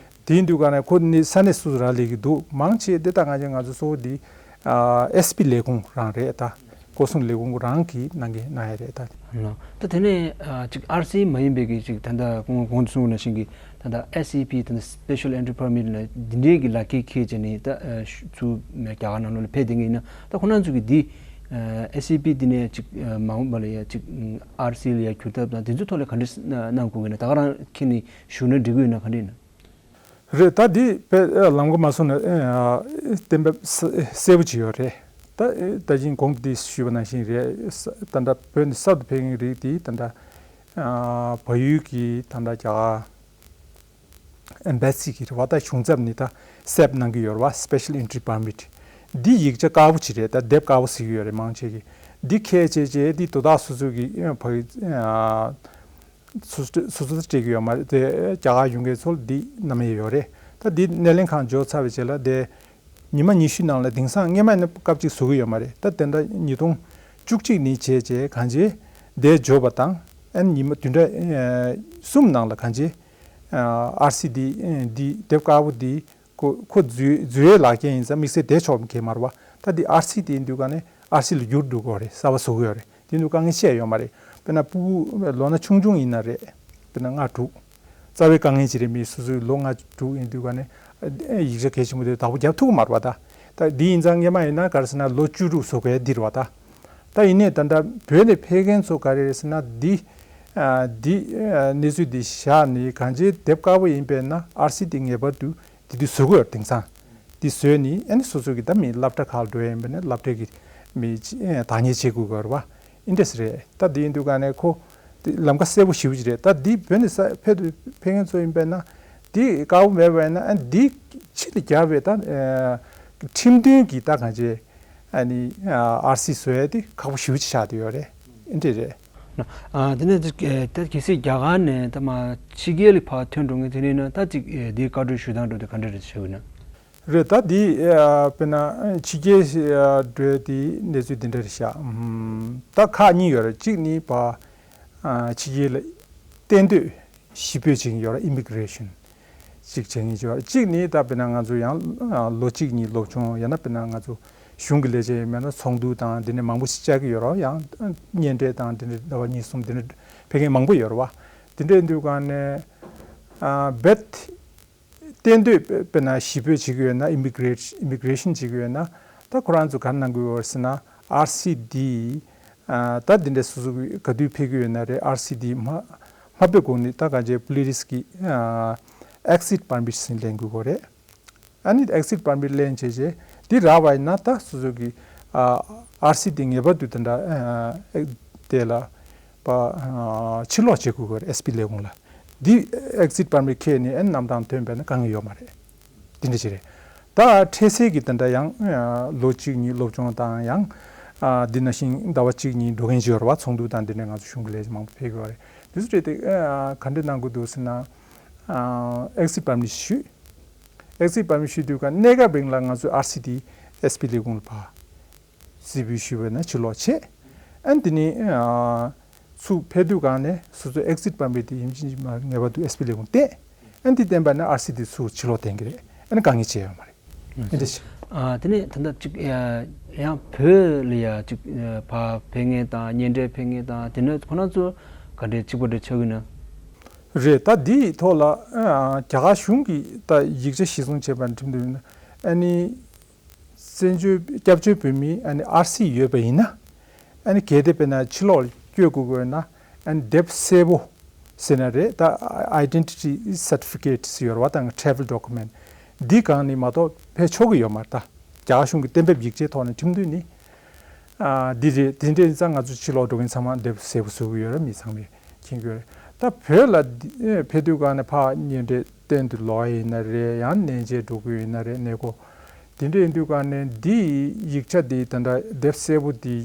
དེ་ཡིན་དུས་ག་ནས་ཁོ་ནི་ས་གནས་སུ་རག་ལས་ཀྱི་འདུག་མང་ཆེ་འདི་ད་ང་ཚོ་ང་ཚོ་གཙོ་བོ་འདི་ཨེས་པི་ལས་ཁུངས་རང་རེད་ད། སྐོར་སྲུང་ལས་ཁུངས་རང་གིས་གནང་གི་གནང་ཡ་རེད་ད། ལགས། ད་དེ་ནས་ཨ་ཅིག་ཨར་སི་མ་ཡིན་པའི་གི་ཅིག་ད་ལྟ་གོང་གོང་དུ་གསུངས་པ་ནང་བཞིན་གྱི་ད་ལྟ་ཨེས་ཨི་པི་ད་ལྟ་Special Entry Permit ལ་འདི་འདྲའི་གི་ལག་ཁྱེར་འཁྱེར་བྱས་ནས་ད་ཨ་ཚུར་རྒྱ་གར་ནང་ལོགས་ལ་ཕེབས་བསྡད་མཁན་ཡིན་ན་ད་ཁོ་རང་ཚོ་གི་འདི་ཨེས་ཨི་པི་འདི་ནས་ཅིག་མ་འོངས་པ་ལ་ཡ་ཅིག་ཨར་སི་ལ་ཡ་འགྱུར་ཐབས་དང་དེ་ཚོའི་ཐོག་ལ་ག་འདྲ་གནང་དགོས་ཀྱི་ན་ད་ག་རང་འཁྱེར་ནས་བཞུགས་ན་འགྲིག་གི་ཡོད་ན་ག་འདྲ་ཡིན་ན། རེད། ད་འདི་དཔེ་ལམ་ཁ་མ་སོང་ན་གཏན་འབེབས་གསལ་པོ་ཅིག་ཡོད་རེད། ད་ད་ཅིང་གོང་དུ་ཞུས་པ་ནང་བཞིན་རེད། ད་ལྟ་བོད་ནས་གསར་དུ་ཕེབས་མཁན་རིགས་དེ་ད་ལྟ་ བལ་ཡུལ་གྱི་ད་ལྟ་རྒྱ་གར་ཨེམ་བྷ་སི་གི་རེད་བ། ད་གཞུང་ཚབ་ནས་ད་སེབ་གནང་གི་ཡོད་རེད་བ། Special Entry Permit། འདི་ཡིག་ཆ་དཀར་པོ་ཅིག་རེད། ད་དེབ་དཀར་པོ་ཟེར་གྱི་ཡོད་རེད། མང་ཆེ་གིས་འདི་ཁས་འཆེ་བྱས་འདི་དོ་བདག་སོ་སོ་གི་ཕ་གི་སོ་སོ་སྤྲད་ཀྱི་ཡོད་མ་རེད་དེ། རྒྱ་གར་ཡོང་མཁན་ཚོ་ལ་འདི་གནང་ཡས་ཡོད་རེད། ད་འདི་སྣེ་ལེན་ཁང་འབྱོར་ཚར་བའི་རྗེས་ལ་དེ་ཉི་མ་ཉི་ཤུ་ནང་ལ། དེང་སང་སྔོན་མ་ནི་སྐབས་གཅིག་བཟོ་གི་ཡོད་མ་རེད། ད་དེ་འདྲ་ཉིས་སྟོང་བཅུ་གཅིག་ནས་བྱས་བྱས་གང་བྱས་དེ་འབྱོར་བ་དང་། ཨ་ནི་ཉི་མ་བདུན་ཕྲག་གསུམ་ནང་ལ་གང་བྱས་ཨར་སི་འདི་འདི་དེབ་དཀར་པོ་འདི་ཁོ་ཁོ་འཛུལ་འཛུལ་ཡས་ལག་འཁྱེར་ཡིན་ཙང་དམིགས་བསལ་དེ་ཆོག་མཁན་མ་རེད་བ། ད་འདི་ཨར་སི་དེ་ཡིན་དུས་ག་ནས་ཨར་སི་ལ་བསྒྱུར་འགྲོ་དགོས་རེད། གསར་པ་བཟོ་དགོས་རེད། དེ་འདུག་དཀའ་ངལ་ཆེ་ཡོད་མ་རེད། དཔེར་ན་ཕྲུ་གུ་ལོ་ན་ཆུང་ཆུང་ཡིན་ན་རེད། དཔེར་ན་ལྔ་དྲུག་རྩ་བའི་དཀའ་ངལ་ཅིག་རེད། མི་སོ་སོའི་ལོ་ལྔ་དྲུག་ཡིན་དུས་ག་ནས་ཡིག་ཆ་གལ་ཆེན་པོ་དེ་བདག་པོ་རྒྱབ་ཐུབ་ཀྱི་མ་རེད་བ། ད་ད་འདི་ཡིན་ཙང་སྔོན་མ་ཡིན་ན་ག་རེ་ཟེར་ན་ལོ་བཅུ་དྲུག་བཟོ་དགོས་འདི་རེད་བ། ད་ད་ཡིན་ནའི་ད་ལྟ་བོད་ནས་ཕེབས་མཁན་ཚོ་ག་རེ་རེད་ཟེར་ན་འདི་འདི་གནས་ཚུལ་འདི་བཞག་ནས་གང་ཅིའི་དེབ་དཀར་པོ་ཡིན་པས་ན་ཨར་སི་འདི་ངེས་པར་དུ་དེ་དུས་བཟོ་དགོས་ཡོད། དེང་སང་འདི་བཟོས་ནས་ཨ་ནི་སོ་སོ་གི་ད་མི་སློབ་གྲྭ་ཁག་ལ་འགྲོ་ཡ་ཡིན་པ་ནས་སློབ་གྲྭ་གི་མི་བདག་གཉེར་བྱེད་དགོས་ཀྱི་ཡོད་རེད་བ། ཨིན་འདྲས་རེད། ད་འདི་ཡིན་དུས་ག་ནས་ཁོ་འདི་ལམ་ཁ་གསལ་པོ་ཞེ་པོ་ཅིག་རེད། ད་འདི་བོད་ནས་ས་ཕེབས་དུས་ཕེབས་མཁན་ཚོ་ཡིན་པས་ན་འདི་དཀར་པོ་མེད་པ་ཡིན་ན་ཨ་འདི་ཕྱི་ལ་རྒྱབ་པའི་ད་ཁྲིམས་མཐུན་གྱི་ད་གང་ཅི་ཨ་ནི་ཨར་སི་བཟོ་ཡ་དེ་ཁག་པོ་ཞེ་པོ་ཅིག་ཆགས་བསྡད་ཡོད་རེད། ཨིན་འདྲས་རེད། ཨ་དེ་ནས་ད་གལ་སྲིད་རྒྱ་གར་ནས་ད་མ་ཕྱི་རྒྱལ་ལ་ཕར་ཐོན་འགྲོ་མཁན་དེ་ཡིན་ན་ད་ཅིག་འདི་བཀའ་འཁྲོལ་ཞུ་སྟངས་འགྲོ་དེ་ག་འདྲ་རེད་ཤོད་ན། རེད། ད་འདི་དཔེར་ན་ཕྱི་རྒྱལ་འགྲོ་དེ་གནས་ཚུལ་འདི་འདྲ་རེད་ཤག་ད་ཁག་གཉིས་ཡོད་རེད། གཅིག་ནི་ཕ་ཕྱི་རྒྱལ་ལ་གཏན་སྡོད་གཞིས་སྤོས་བྱེད་མཁན་ཡོད་རེད། ཨི་མི་གི་རེ་ཤན་ཅིག་བྱེད་མཁན་ཅིག་ཡོད་རེད། གཅིག་ནི་ད་དཔེར་ན་ང་ཚོ་ཡང་ལོ་གཅིག་གཉིས་སློབ་སྦྱོང་ཡང་ན་དཔེར་ན་ང་ཚོ་གཞུང་གི་ལས་བྱེད་ཡིན་མིན་ན་ཚོགས་འདུ་དང་འདི་འདྲ་མང་པོ་ཞིག་བཅར་གྱི་ཡོད་རེད། ཡང་གཉེན་འཕྲད་དང་འདི་འདྲ་ཟླ་བ་གཉིས་གསུམ་འདི་འདྲ་ཕེབས་མཁན་མང་པོ་ཡོད་རེད་བ། འདི་འདྲ་ཡིན་དུས་ག་ནས་རྦད་གཏན་སྡོད་དཔེར་ན་གཞིས་སྤོས་བྱེད་ཀྱི་ཡོད་ན་ཨི་མི་གི་རེ་ཨི་མི་གི་རེ་ཤན་བྱེད་ཀྱི་ཡོད་ན་ད་ཁོ་རང་ཚོ་ག་རེ་གནང་དགོས་ཡོད་ཟེར་ན་ཨར་སི་འདི་ད་འདི་འདྲ་སོ་སོ་གི་ག་དུས་ཕེབས་ཀྱི་ཡོད་ན་རེད། ཨར་སི་འདི་མ་མ་ཕེབས་གོང་ནས་ད་ག་ཅེ་པུ་ལི་ཏིས་ཀྱི་ཨེག་སིད་པར་མིཊ་ཟེར་ལེན་དགོས་ཀྱི་རེད། ཨ་ནི་ཨེག་སིད་པར་མིཊ་ལེན་བྱས་རྗེས་འདི་རག་པ་ཡིན་ན་ད་སོ་སོ་གི་ཨར་སི་འདི་ངེས་པར་དུ་དེ་འདྲ་དེ་ལ་པ་ཕྱིར་སློག་བྱེད་དགོས་ཀྱི་རེད། ཨེས་པི་ལས་ཁུངས་ལ། འདི་ཨེག་སིད་པར་མིཊ་ཁྱེར་ནས་ཨ་ནི་གནམ་ཐང་ཐོན་པ་ཡིན་ན་དཀའ་ངལ་ཡོད་མ་རེད། འདི་འདྲ་ཅིག་རེད། ད་འཕྲལ་སེལ་གྱི་དེ་འདྲ་ཡང་ལོ་གཅིག་གཉིས་སློབ་སྦྱོང་དང་ཡང་འདི་ནང་བཞིན་ཟླ་བ་གཅིག་གཉིས་འགྲོ་མཁན་ཅིག་ཡོད་རེད་བ། ཚོགས་འདུ་དང་འདི་འདྲ་ང་ཚོ་གཞུང་གི་ལས་བྱེད་མང་པོ་ཕེབས་ཀྱི་ཡོད་རེད། འདི་ཚོ་རེད་དེ་ག་འདྲ་གནང་དགོས་འདུག་ཟེར་ན་ཨེག་སིད་པར་མིཊ་ཞུས། ཨེག་སིད་པར་མིཊ་ཞུས་དུས་ག་གནས་སྐབས་རིང་ལ་ང་ཚོས་ཨར་སི་འདི་ཨེས་པི་ལས་ཁུངས་ལ་ཕར་རྩིས་འབུལ་ཞུས་པ་ན་ཕྱིར་སློག་བྱེད། ཨ་ནི་དེ་ནས་ཚུར་ཕེབས་དུས་ག་ནས་སོ་སོའི་ཨེག་སིད་པར་མིཊ་དེ་ཡིན་གཅིག་མིན་གཅིག་ངེས་པར་དུ་ཨེས་པི་ལས་ཁུངས་བསྟན། ཨ་ནི་དེ་བསྟན་པ་ན་ཨར་སི་དེ་ཚུར་ཕྱིར་སློག་བསྟན་གྱི་རེད། ཨ་ནི་དཀའ་ངལ་ཅི་ཡང་ཡོད་མ་རེད། ཨ་ནི་དེ་ནས་ད་ལྟ་གཅིག་ཡང་བོད་ལ་ཡ་གཅིག་ཕར་ཕེབས་མཁན་དང་གཉེན་འཕྲད་ཕེབས་མཁན་དང་དེ་ནས་ཁོ་རང་ཚོ་ག་འདྲས་གཅིག་པ་འདྲ་ཆགས་ཀྱི་ན། རེད། ད་འདིའི་ཐོག་ལ་རྒྱ་གར་གཞུང་གིས་ད་ཡིག་ཆ་གཞིར་བཟུང་བྱས་པ་ཁྲིམས་དོན་ཨ་ནི་བཙན་བྱོལ་སྐྱབས་བཅོལ་བོད་མི་ཨ་ནི་ཨར་སི་ཡོད་པ་ཡིན་ན་ཨ་ནི་གལ་ཏེ་དཔེར་ན་ཕྱིར་ལོགས་བསྐྱོད་དགོས་དགོས་ན་ཨ་ནི་དེབ་གསལ་པོ་ཟེར་ན་རེད། ད་Identity Certificate་ཟེར་ཡོད་རེད་བ། དང་Travel Document་འདི་གང་ནི་མ་གཏོགས་ཕེབས་ཆོག་གི་ཡོད་མ་རེད། ད་རྒྱ་གར་གཞུང་གི་གཏན་འབེབས་ཡིག་ཆའི་ཐོག་ནས་ཁྲིམས་མཐུན་ནི་འདི་རེད། དེ་འདྲ་ཡིན་ཙང་ང་ཚོ་ཕྱིར་ལོགས་འགྲོ་མཁན་ཚང་མ་དེབ་གསལ་པོ་བཟོ་གི་ཡོད་རེད། མི་ཚང་མས་མཁྱེན་གྱི་ཡོད་རེད། ད་བོད་ལ་འདི་ཕེབས་དུས་གང་ནས་ཕར་གཉེན་འཕྲད་གཏན་དུ་ལོག་ཡ་ཡིན་ན་རེད། ཡང་གནས་མཇལ་འགྲོ་གི་ཡོད་ན་རེད། གནས་སྐོར་དེ་འདྲ་ཡིན་དུས་གང་ནས་འདི་ཡིག་ཆ་འདི་ད་ལྟ་དེབ་གསལ་པོ་འདི་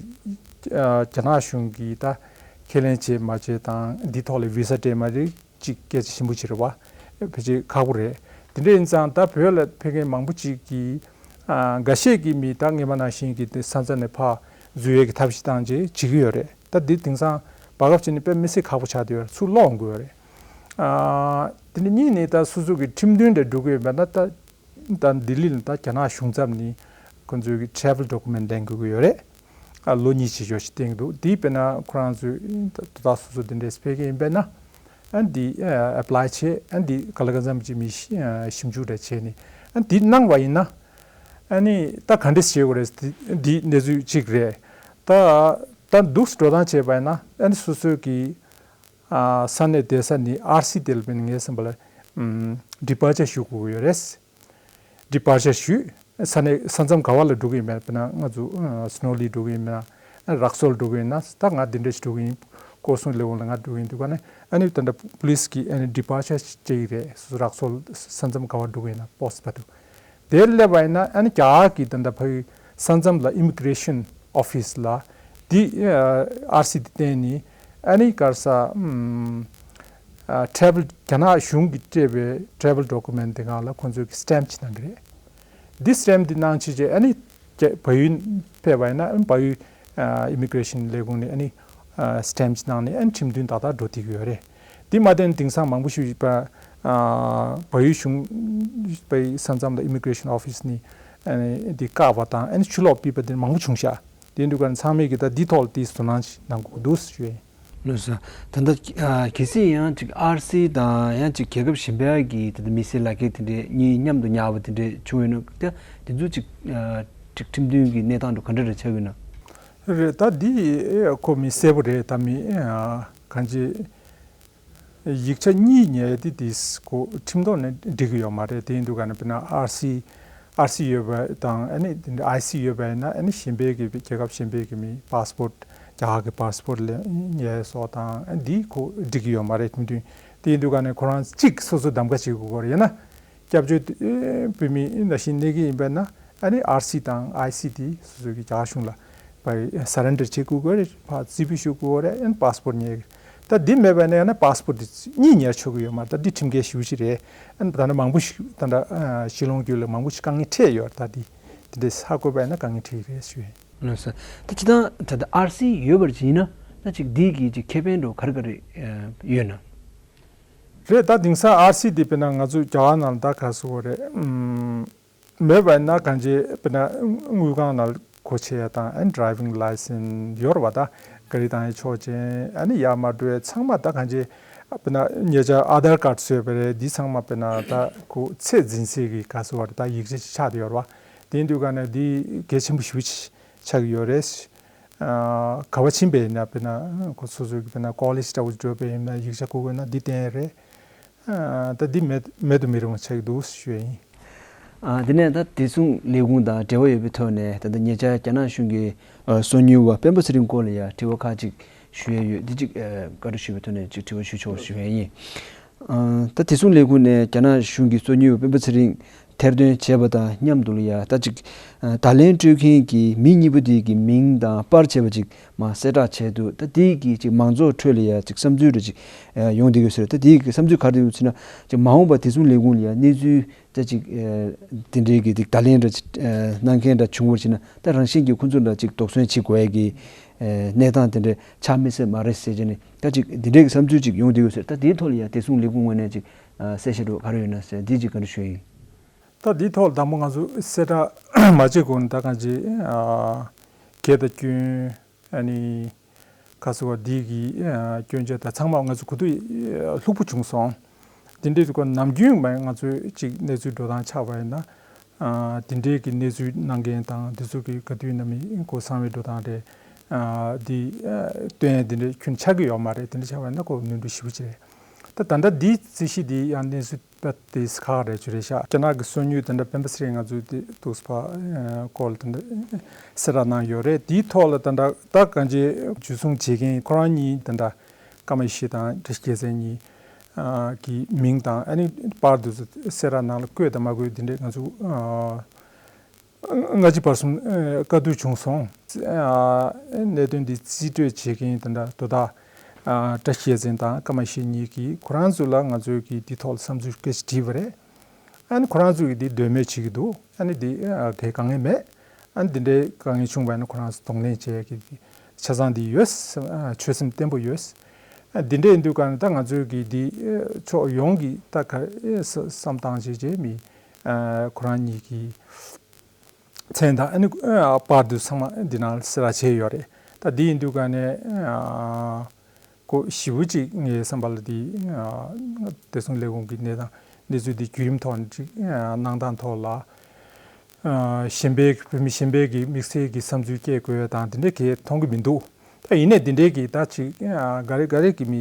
རྒྱ་ནག་གཞུང་གིས་ད་ཁས་ལེན་བྱས་མ་བྱས་དང་འདི་ཐོག་ལ་བི་ས་སྤྲད་མ་རེད། གཅིག་སྐད་ཆ་ཞིམ་པོ་ཅིག་རེད་བ། ཕལ་ཆེར་ཁག་པོ་རེད། དེ་འདྲ་ཡིན་ཙང་ད་བོད་ལ་ཕེབས་མཁན་མང་པོ་ཅིག་གིས་ཨ་འགའ་ཤས་ཀྱིས་མི་ད་སྔོན་མ་ནང་བཞིན་གྱི་དེ་ས་མཚམས་ནས་ཕར་འཛུལ་ཡས་ཀྱི་ཐབས་ཤེས་བཏང་བྱས་བྱེད་ཀྱི་ཡོད་རེད། ད་འདི་དེང་སང་བར་སྐབས་ཅིག་ནས་དཔེ་མི་སྲིད་ཁག་པོ་ཆགས་བསྡད་ཡོད་རེད། ཚུར་སློག་འོང་དགོས་ཡོད་རེད། ཨ་དེ་ནས་གཉིས་ནས་ད་སོ་སོ་གི་ཁྲིམས་མཐུན་འདྲ་འགྲོ་གི་ཡོད་མེད་ན་ད། ད་ལྡི་ལི་ལ་ད་རྒྱ་ནག་གཞུང་ཚབ་ནས་ཁོ་ཚོའི་travel document་ལེན་དགོས་ཀྱི་ཡོད་རེད། ཨ་ལོ་གཉིས་ཅིག་ཡོད་ཞིག་བསྟན་གྱི་འདུག་དེའི་དཔེར་ན་ཁོ་རང་ཚོའི་དོ་བདག་སོ་སོ་དེ་འདྲས་ཕེབས་མཁན་ཡིན་པས་ན་ཨ་འདི་apply་བྱས། ཨ་འདི་ག་ལ་ག་ཙམ་ཅིག་མི་ཞིབ་འཇུག་འདྲ་བྱས་ནས་ཨ་འདི་གནང་བ་ཡིན་ན་ཨ་ནི་ད་ག་འདྲས་བྱེད་དགོས་རེད། འདི་འདི་གནས་ཚུལ་གཅིག་རེད། ད་ད་འདུག་འགྲོ་སྟངས་བྱས་པ་ཡིན་ན་ཨ་ནི་སོ་སོའི་གི་ཨ་ས་གནས་བསྡད་ས་ནས་ཨར་སི་དེ་ལ་དཔེར་ན་ངའི་བསམ་པ་ལ་ཨམ་departure་ཞུ་དགོས་ཀྱི་ཡོད་རེད། departure་ཞུས། ས་གནས་ས་མཚམས་ག་བ་ལ་འགྲོ་གི་ཡིན་མིན། དཔེར་ན་ང་ཚོ་ཨ་སི་ནོ་ལི་འགྲོ་གི་ཡིན་མིན། ཨ་རག་སོལ་འགྲོ་གི་ཡིན་ན་ད་ང་འདི་འདྲ་ཞིག་འགྲོ་གི་ཡིན། སྐོར་སྲུང་ལས་ཁུངས་ལ་ང་འགྲོ་གི་ཡིན་དུས་ག་ནས་ཨ་ནི་ད་ལྟ་པུ་ལིས་ཀྱི་ཨ་ནི་ཌི་པར་ཅར་སྤྲད་ཀྱི་རེད། སོ་སོ་རག་སོག་ས་མཚམས་ག་བར་འགྲོ་གི་ཡིན་ན་པོ་སི་ཊི་བར་དུ། དེར་སླེབས་པ་ཡིན་ན་ཨ་ནི་རྒྱ་གར་གྱི་ད་ལྟ་ཕ་གི་ས་མཚམས་ལ་ཨི་མི་གི་རེ་ཤན་ཨོ་ཕི་སི་ལ་འདི་ཨ་ཨར་སི་འདི་བསྟན་ནས་ཨ་ནི་ག་རེ་ཟེར། ཨམ། ཨ་ཊེ་རེ་བལ་རྒྱ་ནག་གཞུང་གིས་སྤྲད་པའི་ཊེ་རེ་བལ་ཌོ་ཀུ་མེན་ཊི་འདི་སྒང་ལ་ཁོང་ཚོས་ཀྱི་སི་ཊེམ་ཅིག་གནང་གི་རེད། འདི་སི་ཊེམ་འདི་གནང་བྱས་རྗེས་ཨ་ནི་རྒྱ་བལ་ཡུལ་ཕེབས་པ་ཡིན་ན་ཨ་ནི་བལ་ཡུལ་ཨ་ཨི་མི་གི་རེ་ཤན་ལས་ཁུངས་ནས་ཨ་ནི་ཨ་སི་ཊེམ་ཅིག་གནང་ནས་ཨ་ནི་ཁྲིམས་མཐུན་ཏག་ཏག་འགྲོ་བསྡད་ཀྱི་ཡོད་རེད། འདི་མ་བསྟན་དེང་སང་མང་པོ་ཞིག་པ་ཨ་བལ་ཡུལ་གཞུང་པའི་ས་མཚམས་ལ་ཨི་མི་གི་རེ་ཤན་ཨོ་ཕི་སི་ནས་ཨ་ནི་འདི་བཀག་པ་དང་ཨ་ནི་ཕྱིར་ལོག་ཕུད་པ་འདི་མང་པོ་བྱུང་ཤག་དེ་འདུག་ག་ཚང་མས་ཀྱི་ད་འདི་ཐོག་ལ་དེ་ཟུར་སྣོན་ཞིག་གནང་དགོས་འདུག་ཞུ་ཡིན། ལགས་སོ། ད་ལྟ་ཨ་གལ་སྲིད་ཡང་ཅིག་ཨར་སི་དང་ཡང་ཅིག་རྒྱལ་ཁབ་གཞན་པ་གི་ད་ལྟ་མི་སེར་ལག་འཁྱེར་དེ་འདྲའི་གཉིས་མཉམ་དུ་ཉར་བ་དེ་འདྲའི་བྱུང་ཡོད་ན་ད་དེ་ཚོ་ཅིག་ཨ་ཅིག་ཁྲིམས་མཐུན་གྱི་གནས་སྟངས་དེ་ག་འདྲ་རེ་ཆགས་ཡོད་ན། རེད། ད་འདི་ཨེ་ཁོ་མི་གསལ་པོ་རེད། ད་མི་ཨ་གང་ཅི་ཡིག་ཆ་གཉིས་ཉར་དེ་དེ་ཁོ་ཁྲིམས་ཐོག་ནས་འགྲིག་གི་ཡོད་མ་རེད། དེ་ཡིན་དུས་ག་ནས་དཔེར་ན་ཨར་སི་ཨར་སི་ཡོད་པ་དང་ཨ་ནི་དེ་འདྲ་ཨའི་སི་ཡོད་པ་ཡིན་ན་ཨ་ནི་གཞན་པའི་གི་རྒྱལ་ཁབ་གཞན་པའི་གི་མི་པ་སི་པོར་ཊི་རྒྱ་གར་གི་པ་སི་པོར་ཊི་ལེན་ཉར་སོགས་དང་ཨ་འདི་ཁོ་འགྲིག་གི་ཡོད་མ་རེད། ཁྲིམས་མཐུན། དེ་ཡིན་དུས་ག་ནས་ཁོ་རང་གཅིག་སོ་སོ་གདམ་ག་བྱེད་དགོས་ཀྱི་ཡོད་རེད། ཡིན་ན་སྐྱབས་བཅོལ་དེ་བོད་མི་ནང་བཞིན་གནས་ཀྱི་ཡིན་པས་ན་ཨ་ནི་ཨར་སི་དང་ཨའི་སི་དེ་སོ་སོ་གི་རྒྱ་གཞུང་ལ་ཕར་སར་རེན་ཌར་བྱེད་དགོས་ཀྱི་རེད། ཕར་རྩིས་སྤྲོད་ཞུ་དགོས་རེད། ཨ་ནི་པ་སི་པོར་ཊི་ཉར་གི་རེད། ད་འདི་མེད་པ་ཡིན་ན་ཡང་ན་པ་སི་པོར་ཊི་དེ་གཉིས་ཉར་ཆོག་གི་ཡོད་མ་རེད། ད་འདི་ཁྲིམས་འགལ་ཞེ་པོ་ཅིག་རེད། ཨ་ནི་ད་ལྟ་མང་པོ་ཞིག་ད་ལྟ་ཨ་ཕྱི་ལོགས་རྒྱུ་ལ་མང་པོ་ཞིག་དཀའ་ངལ་འཕྲད་ཡོད་རེད། ད་འདི་འདི་འདྲ་ཧ་གོ་བ་ཡིན་ན་དཀའ་ངལ་འཕྲད་ཀྱི་རེད་ཞུ་ཡིན། ལགས་སོ། ད་སྤྱིར་བཏང་ད་ལྟ་ཨར་སི་ཡོད་པར་བྱས་ན་ད་ཅིག་འདི་གི་ཅིག་ཁེ་ཕན་འདྲ་བོ་ག་རེ་ག་རེ་ཨ་ཡོད་ན། རེད། ད་དེང་སང་ཨར་སི་འདི་དཔེར་ན་ང་ཚོ་རྒྱ་གར་ནང་ལ་ད་ག་རེ་ཟེར་དགོས་རེད། ཨམ། མེད་པ་ཡིན་ན་གང་ཅི་དཔེར་ན་དངུལ་ཁང་ནང་ལ་སྒོ་ཕྱེ་ཡ་དང་ཨ་ནི་ཌ་རའི་ཝིང་ལའི་སེན་སི་ཡོད་རེད་པ། ད་ག་རི་བཏང་ཡ་ཆོག་ཅན་ཨ་ནི་ཡར་མར་འགྲོ་ཡ་ཚང་མ་ད་གང་ཅི་དཔེར་ན་ཉེ་ཆར་ཨ་དྷར་ཀར་བཟོས་པ་རེད། འདི་ཚང་མ་དཔེར་ན་ད་ཁོ་ཚད་འཛིན་སའི་གི་ག་རེ་ཟེར་དགོས་རེད། ད་ཡིག་ཆ་ཅིག་ཆགས་བསྡད་ཡོད་རེད་པ། དེ་ཡིན་དུས་ག་ནས་འདི་གལ་ཆེན་པོ་ཞེ་པོ་ཅིག་ཆགས་ཀྱི་ཡོད་རེད། ཨ་ག་བ་ཕྱིན་པ་ཡིན་ན་དཔེར་ན་ཁོ་སོ་སོ་གི་དཔེར་ན་ཀོ་ལེཇ་འདྲ་བོ་འགྲོ་བ་ཡིན་ན་ཡིག་ཆ་དགོས་དགོས་ན་འདི་བསྟན་ཡ་རེད། ཨ་ད་འདི་མེད་མེད་དུ་མི་རུང་བ་ཆགས་ཀྱི་འདུག་ཞུ་ཡ་ཡིན། ཨ་དེ་ནས་ད་བདེ་སྲུང་ལས་ཁུངས་དང་འབྲེལ་བ་ཡོད་པའི་ཐོག་ནས་ད་ལྟ་ཉེ་ཆར་རྒྱ་ནག་གཞུང་གི་ཨ་སོ་ཉུལ་བ་སྤེན་པ་ཚེ་རིང་སྐོར་ལ་ཡ་དྲི་བ་ཁག་ཅིག་ཞུ་ཡ་ཡོད། འདི་ཅིག་ཨ་བཀའ་འདྲི་ཞུ་བའི་ཐོག་ནས་ཅིག་དྲི་བ་ཞུ་ཆོག་ཞུ་ཡ་ཡིན། ཨ་ད་བདེ་སྲུང་ལས་ཁུངས་ནས་རྒྱ་ནག་གཞུང་གིས་སོ་ཉུལ་བ་སྤེན་པ་ཚེ་རིང་ཐེར་འདོན་བྱས་པ་དང་མཉམ་དུ་ལ་ཡ་ད་ཅིག་ཨ་བརྡ་ལན་སྤྲོད་མཁན་གྱི་མི་གཉིས་པོ་དེ་གི་མིང་དང་པར་བྱས་པ་ཅིག་མར་གསལ་བསྒྲགས་བྱས་འདུག་ད་དེ་གི་ཅིག་མང་ཚོགས་ཁྲོད་ལ་ཡ་ཅིག་བསམ་ཚུལ་རེ་ཅིག་ཨ་ཡོང་བསྡད་ཡོད་ཟེར། ད་དེ་གི་བསམ་ཚུལ་ག་རེ་ཡོད་ཟེར་ན་ཅིག་མ་འོངས་པ་བདེ་སྲུང་ལས་ཁུངས་ལ་ཡ་གནས་ཚུལ་ད་ཅིག་ཨ་དེ་འདྲའི་གི་ཅིག་བརྡ་ལན་འདྲ་ཅིག་ཨ་གནང་མཁན་འདྲ་བྱུང་བ་ཅིག་ན་ད་རང་བཞིན་གྱིས་ཁོ་ཚོ་འདྲ་ཅིག་དོགས་ཟོན་བྱེད་དགོས་ཡ་གི་ཨ་གནས་སྟངས་དེ་འདྲ་ཆགས་མི་སྲིད་མ་རེད་ཟེར་བྱས་ནས་ད་ཅིག་དེ་འདྲའི་གི་བསམ་ཚུལ་ཅིག་ཡོང་བསྡད་ཡོད་ཟེར། ད་དེའི་ཐོག་ལ་ཡ་བདེ་སྲུང་ལས་ཁུངས་ངོས་ནས་ཅིག་ཨ་གསལ་བཤད་འདྲ་བོ་ག་རེ་ཡོད་ན་ཟེར་འདི་ཅིག་བཀའ་འདྲི་ཞུ་ཡ་ཡིན། ད་འདིའི་ཐོག་ལ་དང་པོ་ང་ཚོ་གསལ་བསྒྲགས་མ་བྱེད་གོང་ནས་ད་གང་ཅི་ཨ་སྐད་དང་སྐྱོན་ཨ་ནི་ཁ་སོ་བ་འདི་གི་ཨ་སྐྱོན་ཆ་དང་ཚང་མ་ང་ཚོ་གོ་ཐོས་ལྷུག་པོ་བྱུང་སོང་། དེ་འདྲའི་དུས་སྐབས་ནམ་རྒྱུན་མ་ང་ཚོས་ཅིག་གནས་ཚུལ་འགྲོ་སྟངས་ཆགས་པ་ཡིན་ན་ཨ་དེ་འདྲའི་གི་གནས་ཚུལ་གནང་མཁན་དང་དེ་ཚོ་གི་ག་དུས་ནམ་ཡིན་གོ་གསང་བའི་འགྲོ་སྟངས་རེད། ཨ་འདི་ཨ་སྟོན་ཡ་དེ་འདྲའི་ཁྱོན་ཆགས་ཀྱི་ཡོད་མ་རེད། དེ་འདྲ་ཆགས་པ་ཡིན་ན་ཁོ་ནོར་འཁྲུལ་ཞེ་པོ་ཅིག་རེད། ད་ད་ལྟ་འདིའི་རྩིས་གཞི་འདི་ཡང་གནས་ཚུལ་ད་དེ་ཁག་རེད་ཅུ་རེད་ཤག་རྒྱ་ནག་གི་སོ་ཉུལ་དེ་འདྲ་སྤེན་པ་ཚེ་རིང་ང་ཚོས་དེ་ཏོག་ཙམ་ཕར་སྐོར་དེ་འདྲ་གསལ་བསྒྲགས་གནང་ཡོད་རེད། དེའི་ཐོག་ལ་ད་ལྟ་ད་གང་ཅི་འཇུ་བཟུང་བྱེད་མཁན་ཁོ་རང་གཉིས་དེ་འདྲ་ཀརྨ་ཡེ་ཤེས་དང་བཀྲ་ཤིས་རྒྱལ་མཚན་གཉིས་ཀྱི་མིང་དང་ཨ་ནི་པར་དེ་ཚོ་གསལ་བསྒྲགས་ནང་ལ་བཀོད་དང་མ་བཀོད་དེ་འདྲས་ང་ཚོ་སྔ་ཕྱི་བར་གསུམ་བཀའ་བསྡུར་བྱུང་སོང་། གནད་དོན་འདི་རྩིས་སྤྲོད་བྱེད་མཁན་དེ་འདྲ་དོ་བདག་བཀྲ་ཤིས་རྒྱལ་མཚན་དང་ཀརྨ་ཡེ་ཤེས་གཉིས་ཀྱིས་ཁོ་རང་ཚོ་ལ་ང་ཚོའི་གི་འདི་ཐོག་ལ་བསམ་ཚུལ་སྐད་ཆ་དྲིས་པ་རེད། ཨ་ནི་ཁོ་རང་ཚོ་གིས་འདི་འདོད་མོས་བྱེད་ཀྱི་འདུག་ཨ་ནི་འདི་གལ་དཀའ་ངལ་མེད། ཨ་ནི་འདི་འདྲའི་དཀའ་ངལ་བྱུང་བ་ཡིན་ན་ཁོ་རང་ཚོ་གདོང་ལེན་བྱེད་ཀྱི་ཆ་ཚང་འདི་ཡོད། ཆོད་སེམས་བརྟན་པོ་ཡོད། འདི་འདྲའི་འདུག་ག་ནི་ད་ང་ཚོའི་གི་འདི་ཕྱོགས་ཡོངས་ཀྱི་ད་ག་བསམ་སྟངས་བྱེད་བྱེད་མི་ཁོ་རང་གཉིས་ཀྱི་མཚན་དང་ཨ་ནི་པར་དུ་ཚང་མ་འདི་ནང་གསལ་བསྒྲགས་བྱས་ཡོད་རེད། ད་འདི་ཡིན་དུས་ག་ནས་ཁོ་ཞེ་པོ་ཅིག་ངའི་བསམ་པ་ལ་འདི་བདེ་སྲུང་ལས་ཁུངས་ཀྱི་གནས་སྟངས་གནས་ཚུལ་འདི་བརྒྱུད་རིམ་ཐོག་ནས་ཅིག་གནང་སྟངས་ཐོག་ལ་གཞན་པའི་བོད་མི་གཞན་པའི་གི་དམིགས་བསལ་གྱི་བསམ་ཚུལ་སྐྱེ་དགོས་དང་དེ་འདྲ་གས་མཐོང་གི་མི་འདུག་ད་ཡིན་ནའི་འདི་འདྲའི་གི་ད་ཅིག་ག་རེ་ག་རེ་གི་མི་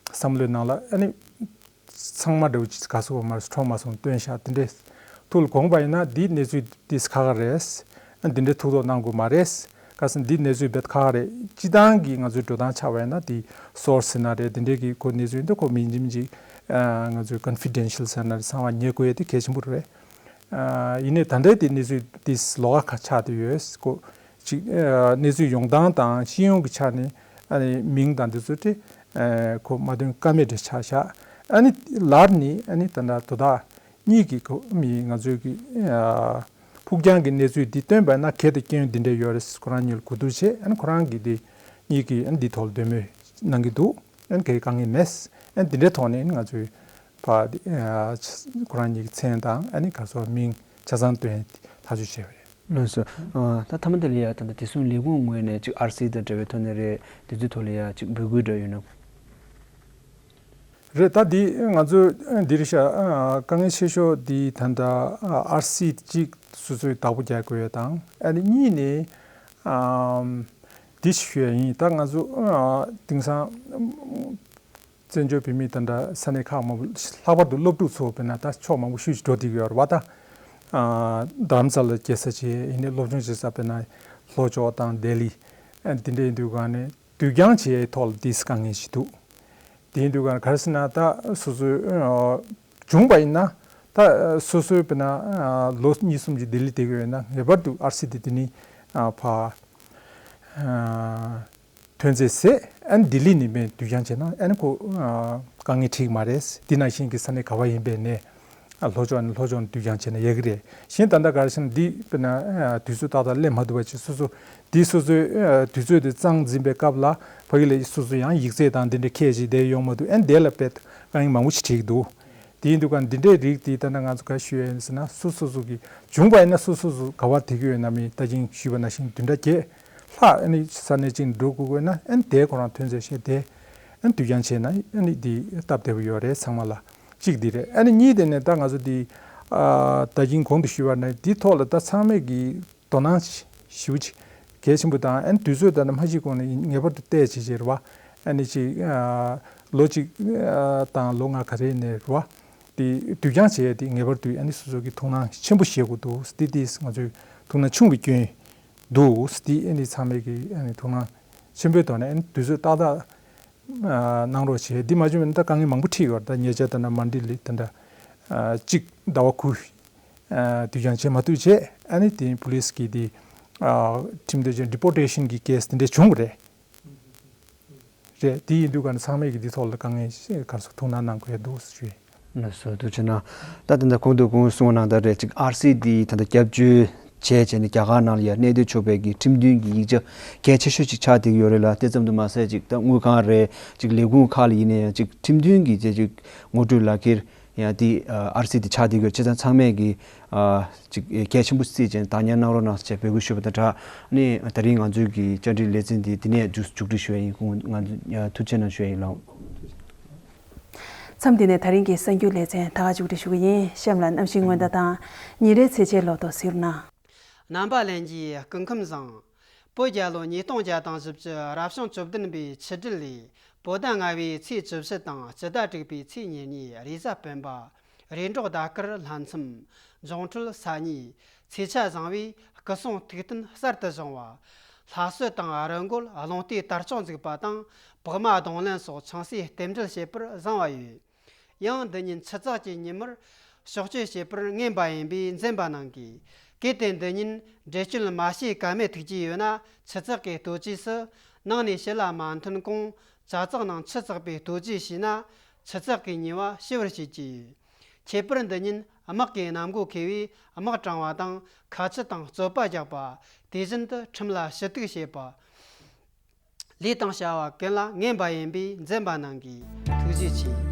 བསམ་བློའི་ནང་ལ་ཨ་ནི། ཚང་མ་འདྲ་བོ་ཅིག་ག་སོ་མ་རེད་ཁྲོམ་མ་སོང་སྟོན་ཤག་དེ་འདྲས་ཐུགས་ལ་དགོངས་པ་ཡིན་ན་འདི་གནས་ཚུལ་འདི་ཁག་ཁག་རེད། འདི་འདྲས་ཐུགས་དོགས་གནང་དགོས་མ་རེད། ཁ་སང་འདི་གནས་ཚུལ་རྦད་ཁག་རེད། སྤྱི་བཏང་གི་ང་ཚོའི་འགྲོ་སྟངས་ཆགས་པ་ཡིན་ན་དེ་སོར་སི་ཟེར་ན་རེད། དེ་འདྲའི་གི་ཁོ་གནས་ཚུལ་འདི་ཁོ་མིན་འཇིམ་གྱི་ང་ཚོའི་ཀོན་ཕི་ཌེན་ཤལ་ཟེར་ན་རེད། ཚང་མ་ཉེ་དགོས་ཡས་དེ་གལ་ཆེན་པོ་རེད། ཡིན་ནའི་ད་ལྟའི་དེ་གནས་ཚུལ་དེ་ལོགས་ཀ་ཆགས་བསྡད་ཡོད། ཁོ་ཅིག་གནས་ཚུལ་ཡོང་སྟངས་དང་སྤྱི་ཡོངས་ཀྱི་ཆ་ནས་ཨ་ནི་མིང་དང་འདི་ཚོ་དེ་ཁོ་མ་འདོན་ཀ་མེད་འདྲ་ཆགས་ཤག་ཨ་ནི་ལར་ནི་ཨ་ནི་ད་ལྟ་དོ་བདག་གཉིས་ཀྱི་ཁོ་མི་ང་ཚོའི་གི་ཕུགས་རྒྱང་གི་གནས་ཚུལ་འདི་བཏོན་པ་ན་གལ་ཏེ་སྐྱོན་འདི་འདྲ་ཡོད་རེད། ཁོ་རང་གཉིས་ལ་གོ་བསྡུར་བྱས། ཨ་ནི་ཁོ་རང་གིས་འདི་གཉིས་ཀྱིས་ཨ་ནི་འདི་ཐོག་ལ་འདོན་མོས་གནང་གི་འདུག་ཨ་ནི་གལ་དཀའ་ངལ་མེད། ཨ་ནི་འདི་འདྲའི་ཐོག་ནས་ཨ་ནི་ང་ཚོའི་ཕ་འདི་ཁོ་རང་གཉིས་ཀྱི་མཚན་དང་ཨ་ནི་ག་སོགས་མིང་ཆ་ཚང་བཏོན་ཐག་གཅོད་བྱས་པ་རེད། ལགས་སོ། ཨ། ད་མཐའ་མ་དེ་ལ་ཡ་ད་ལྟ་བདེ་སྲུང་ལས་ཁུངས་ངོས་ནས་ཅིག་ཨར་སི་དང་འབྲེལ་བའི་ཐོག་ནས་རེད། དེ་ཚོའི་ཐོག་ལ་ཡ་ཅིག་འབོད་སྐུལ་འདྲ་ཡོད་ན། རེད། ད་འདི་ང་ཚོ་འདི་རེད་ཤག་ཨ། དཀའ་ངལ་ཆེ་ཤོས་འདི་ད་ལྟ་ཨར་སི་གཅིག་སོ་སོའི་བདག་པོ་རྒྱག་དགོས་ཡ་དང་། ཨ་ནི་གཉིས་ནི་ཨམ། འདི་ཞུ་ཡ་ཡིན། ད་ང་ཚོ་ཨ། དེང་སང་བཙན་བྱོལ་བོད་མི་དེ་འདྲ་ས་གནས་ཁག་མང་པོ། ལྷག་པར་དུ་སློབ་ཕྲུག་ཚོ་དཔེར་ན་ད་ཕྱོགས་མང་པོ་བཞུད་འགྲོ་བསྡད་ཡོད་རེད་པ། ད་ཨ། རྡ་རམ་ས་ལ་སྐྱེས་ས་བྱས། ཡིན་ནའི་སློབ་སྦྱོང་བྱེད་ས་དཔེར་ན་ལྷོ་ཕྱོགས་དང་ལྡི་ལི་ཨ། འདི་འདྲ་ཡིན་དུས་ག་ནས་དུས་འགྱངས་བྱེད་ཡའི་ཐོག་ལ་ཏོག་ཙམ་དཀའ་ངལ་ཞིག་འདུག་དེ་ཡིན་དུས་ག་ནས་ག་རེ་ཟེར་ན། ད་སོ་སོའི་ཨ། བྱུང་བ་ཡིན་ན། ད་སོ་སོའི་དཔེར་ན་ཨ། ལོ་གཉིས་གསུམ་གྱི་ལྡི་ལི་བསྡད་ཀྱི་ཡོད་ན་ངེས་པར་དུ་ཨར་སི་དེ་དེ་ནི་ཨ། ཕ་ཨ། ཐོན་རྫས་ཟད། ཨ་ནི་ལྡི་ལི་ནས་མར་དུས་འགྱངས་བྱས་ན་ཨ་ནི་ཁོ་ཨ། དཀའ་ངལ་འཕྲད་ཀྱི་མ་རེད། འདི་ནང་བཞིན་གྱི་ས་གནས་ག་པར་ཡིན་པའི་ནས་ཨ། ལྷོ་ཕྱོགས་ནས་ལྷོ་ཕྱོགས་ནས་དུས་འགྱངས་བྱས་ན་ཡག་གི་རེད། གཞན་ད་ལྟ་ག་རེ་བྱས་ན་འདི་དཔེར་ན་ཨ། དུས་ཚོད་ཏག་ཏག་སླེབས་མ་ཐུབ་པ་བྱས། སོ་སོ་འདི་སོ་སོའི་ཨ། དུས་ཚོད་དེ་རྩ་འཛིན་པའི་སྐབས་ལ་ཕ་གི་ལ་སོ་སོ་ཡང་ཡིག་ཚད་དང་འདི་འདྲ་ཁྱད་ཅིག་དེ་ཡོང་མ་ཐུབ། ཨ་ནི་དེ་ལ་དཔེ་དཀའ་ངལ་མང་པོ་ཞིག་འཕྲད་ཀྱི་འདུག་དེ་ཡིན་དུས་ཀ་འདི་འདྲའི་རིགས་དེ་ད་ལྟ་ང་ཚོ་ག་ཞུ་ཡ་ཡིན་ཟེར་ན། སོ་སོ་སོ་གི་བྱུང་བ་ཡིན་ན་སོ་སོ་སོ་ག་པར་བསྡད་ཀྱི་ཡོད་ན་མི་ད་གིན་ཞུས་པ་ནང་བཞིན་བདུན་ཕྲག་བརྒྱད་ལྷག་ཨ་ནི་ས་གནས་གཅིག་ནས་འགྲོ་དགོས་དགོས་ན། ཨ་ནི་དེ་ཁོ་རང་ཐོན་རྫས་བཤད་དེ་ཨ་ནི་དུས་འགྱངས་བྱས་ན་ཨ་ནི་འདི་སྟབས་བདེ་པོ་ཡོད་རེད། ཚང་མ་ལ་གཅིག་འདི་རེད། ཨ་ནི་གཉིས་དེ་ནས་ད་ང་ཚོ་འདི་ཨ། ད་གིན་གོང་དུ་ཞུས་པ་ནང་འདི་ཐོག་ལ་ད་ཚང་མས་ཀྱི་དོ་སྣང་ཞེ་པོ་ཅིག་གལ་ཆེན་པོ་དང་། ཨ་ནི་དུས་ཚོད་ད་ནི་མ་ཤི་གོང་ནས་ངེས་པར་དུ་བལྟས་བྱས་བྱས་རེད་བ། ཨ་ནི་ཅིག་ཨ། ལོ་གཅིག་ཨ། དང་ལོ་ལྔ་ག་རེ་ནས་རེད་བ། དེ་དུས་འགྱངས་བྱས་ཏེ་ངེས་པར་དུ་ཨ་ནི་སོ་སོ་གི་ཐུགས་སྣང་ཆེན་པོ་བཞེས་དགོས་འདུག་དེ་དེ་ང་ཚོའི་ཐུགས་སྣང་ཆུང་བའི་སྐྱོན་འདུག་དེ་ཨ་ནི་ཚང་མས་ཀྱི་ཨ་ནི་ཐུགས་སྣང་ཆེན་པོའི་ཐོག་ནས་ཨ་ནི་དུས་ཚོད་ཏག་ཏག་ཨ། གནང་རོགས་བྱས། འདི་མ་བྱུང་བ་ན་ད་དཀའ་ངལ་མང་པོ་འཕྲད་ཡོད་རེད། ད་ཉེ་ཆར་ད་ན་མན་ཌི་ལི་ད་ད་ཨ། གཅིག་ཟླ་བ་དགུ་ཨ། དུས་འགྱངས་བྱེད་མ་ཐུབ་བྱས། ཨ་ནི་དེ་པུ་ལིས་ཀྱིས་དེ་ཨ། ཁྲིམས་དོན་ཅན་ཌི་པོ་ཊེ་ཤན་གྱི་ཀེ་སི་དེ་འདྲ་བྱུང་བ་རེད། རེད། དེ་ཡིན་དུས་ག་ནས་ཚང་མས་ཀྱི་འདི་ཐོག་ལ་དཀའ་ངལ་ག་རེ་ཟེར་ཐུགས་སྣང་གནང་དགོས་འདུག་ཞུ་ཡིན། ལགས་སོ། ཐུགས་རྗེ་གནང་། ད་ད་ལྟ་གོང་དུ་གོང་གསུངས་པ་ནང་ལྟར་རེད། ཅིག་ཨར་སི་འདི་ད་ལྟ་བསྐྱར་བཅོས་བྱས་བྱས་ནས་རྒྱ་གར་ནང་ལ་ཡ་གནས་སྡོད་ཆོག་པའི་གི་ཁྲིམས་མཐུན་གྱི་ཡིག་ཆ་གལ་ཆེ་ཤོས་ཅིག་ཆགས་བསྡད་ཡོད་རེད་ལ། དེ་ཙམ་དུ་མ་ཟད་ཅིག་ད་དངུལ་ཁང་རེད། ཅིག་ལས་ཁུངས་ཁག་ལ་ཡིན་ན་ཡང་ཅིག་ཁྲིམས་མཐུན་གྱི་ཅིག་ངོ་སྤྲོད་ལག་ཁྱེར་ཡང་དེ་ཨར་སི་དེ་ཆགས་བསྡད་ཡོད། བྱས་ཙང་ཚང་མས་ཀྱི་ཨ། ཅིག་གལ་ཆེན་པོ་བརྩིས་བྱས་བདག་གཉེར་གནང་རོགས་གནང་ཞེས་འབོད་སྐུལ་ཞུས་པ་དང་སྦྲགས། ནི་ད་རིང་ང་ཚོའི་གི་བཅར་འདྲི་ལེ་ཚན་འདི་འདི་ནས་མཇུག་མཇུག་སྒྲིལ་ཞུ་ཡ་ཡིན། ཁོང་ང་ཚོ་ཐུགས་རྗེ་གནང་ཞུ་ཡ་ཡིན་ལགས། མཚམས་འདི་ནས་ད་རིང་གི་གསར་འགྱུར་ལེ་ཚན་ད་ག་མཇུག་སྒྲིལ་ཞུ་གི་ཡིན། གཤམ་ལ་གནམ་གཤིས་སྔོན་བརྡ་དང་ཉིན་རེའི་ཚེས་ཆའི་ལོ་ཐོ་གཟིགས་རོགས་གནང་། རྣམ་པ་ལྷན་རྒྱས་སྐུ་ཁམས་བཟང་། བོད་རྒྱལ་ལོ་ཉིས་སྟོང་བརྒྱ་དང་བཞི་བཅུ་རབ་བྱུང་བཅུ་བདུན་པའི་ཆུ་སྦྲུལ་ལོའི་བོད་ཟླ་ལྔ་པའི་ཚེས་བཅུ་བཞི་དང་སྤྱི་ཟླ་དྲུག་པའི་ཚེས་ཉེར་གཉིས་རེས་གཟའ་སྤེན་པ། རེས་འགྲོག་ཟླ་སྐར་ལྷ་མཚམས། འབྱུང་འཕྲོད་ས་གཉིས། ཚེས་ཆ་བཟང་བས་སྐུ་གསུང་ཐུགས་རྟེན་གསར་དུ་བཞེངས་པ། ལྷ་གསོལ་དང་རི་མགོར་རླུང་རྟའི་དར་ལྕོག་འཛུགས་པ་དང་། པགས་མ་རྡུང་ལེན་སོགས་ཆང་སའི་རྟེན་འབྲེལ་བྱེད་པར་བཟང་བ་ཡོད། ཡང་འདི་ཉིན་ཆུ་བརྩེགས་ཀྱི་ཉིན་མོར་ཕྱོགས་བཅོས་བྱེད་པར་ངན་པ་ཡིན་པས་འཛེམ་པ་གནང་དགོས། གལ་ཏེ་འདི་ཉིན་འགྲེལ་བརྗོད་མ་བྱས་ཀ་མེད་ཐུག་རྒྱུ་ཡོད་ན། ཆུ་བརྩེགས་ཀྱི་ལྟོ་ཆས་སུ་ནང་ནས་ཕྱི་ལ་མ་ཐོན་གོང་ཇ་བརྩེགས་ནང་ཆུ་བརྩེགས་པའི་ལྟོ་ཆས་བྱས་ན་ཆུ་བརྩེགས་ཀྱི་ཉེས་པ་ཞི་བར་བྱེད་ཀྱི་ཡོད། ཁྱད་པར་འདི་ཉིན་དམག་གི་གནམ་སྒོ་ཁེལ་བས་དམག་དྲངས་པ་དང་ཁ་ཆུ་དང་རྩོད་པ་རྒྱག་པ། དེ་བཞིན་དུ་ཁྲིམས་ལ་ཞུ་གཏུག་བྱེད་པ། ལས་དང་བྱ་བ་ཀུན་ལ་ངན་པ་ཡིན་པས་འཛེམ་པ་གནང་གིས། ཐུགས་རྗེ་ཆེ།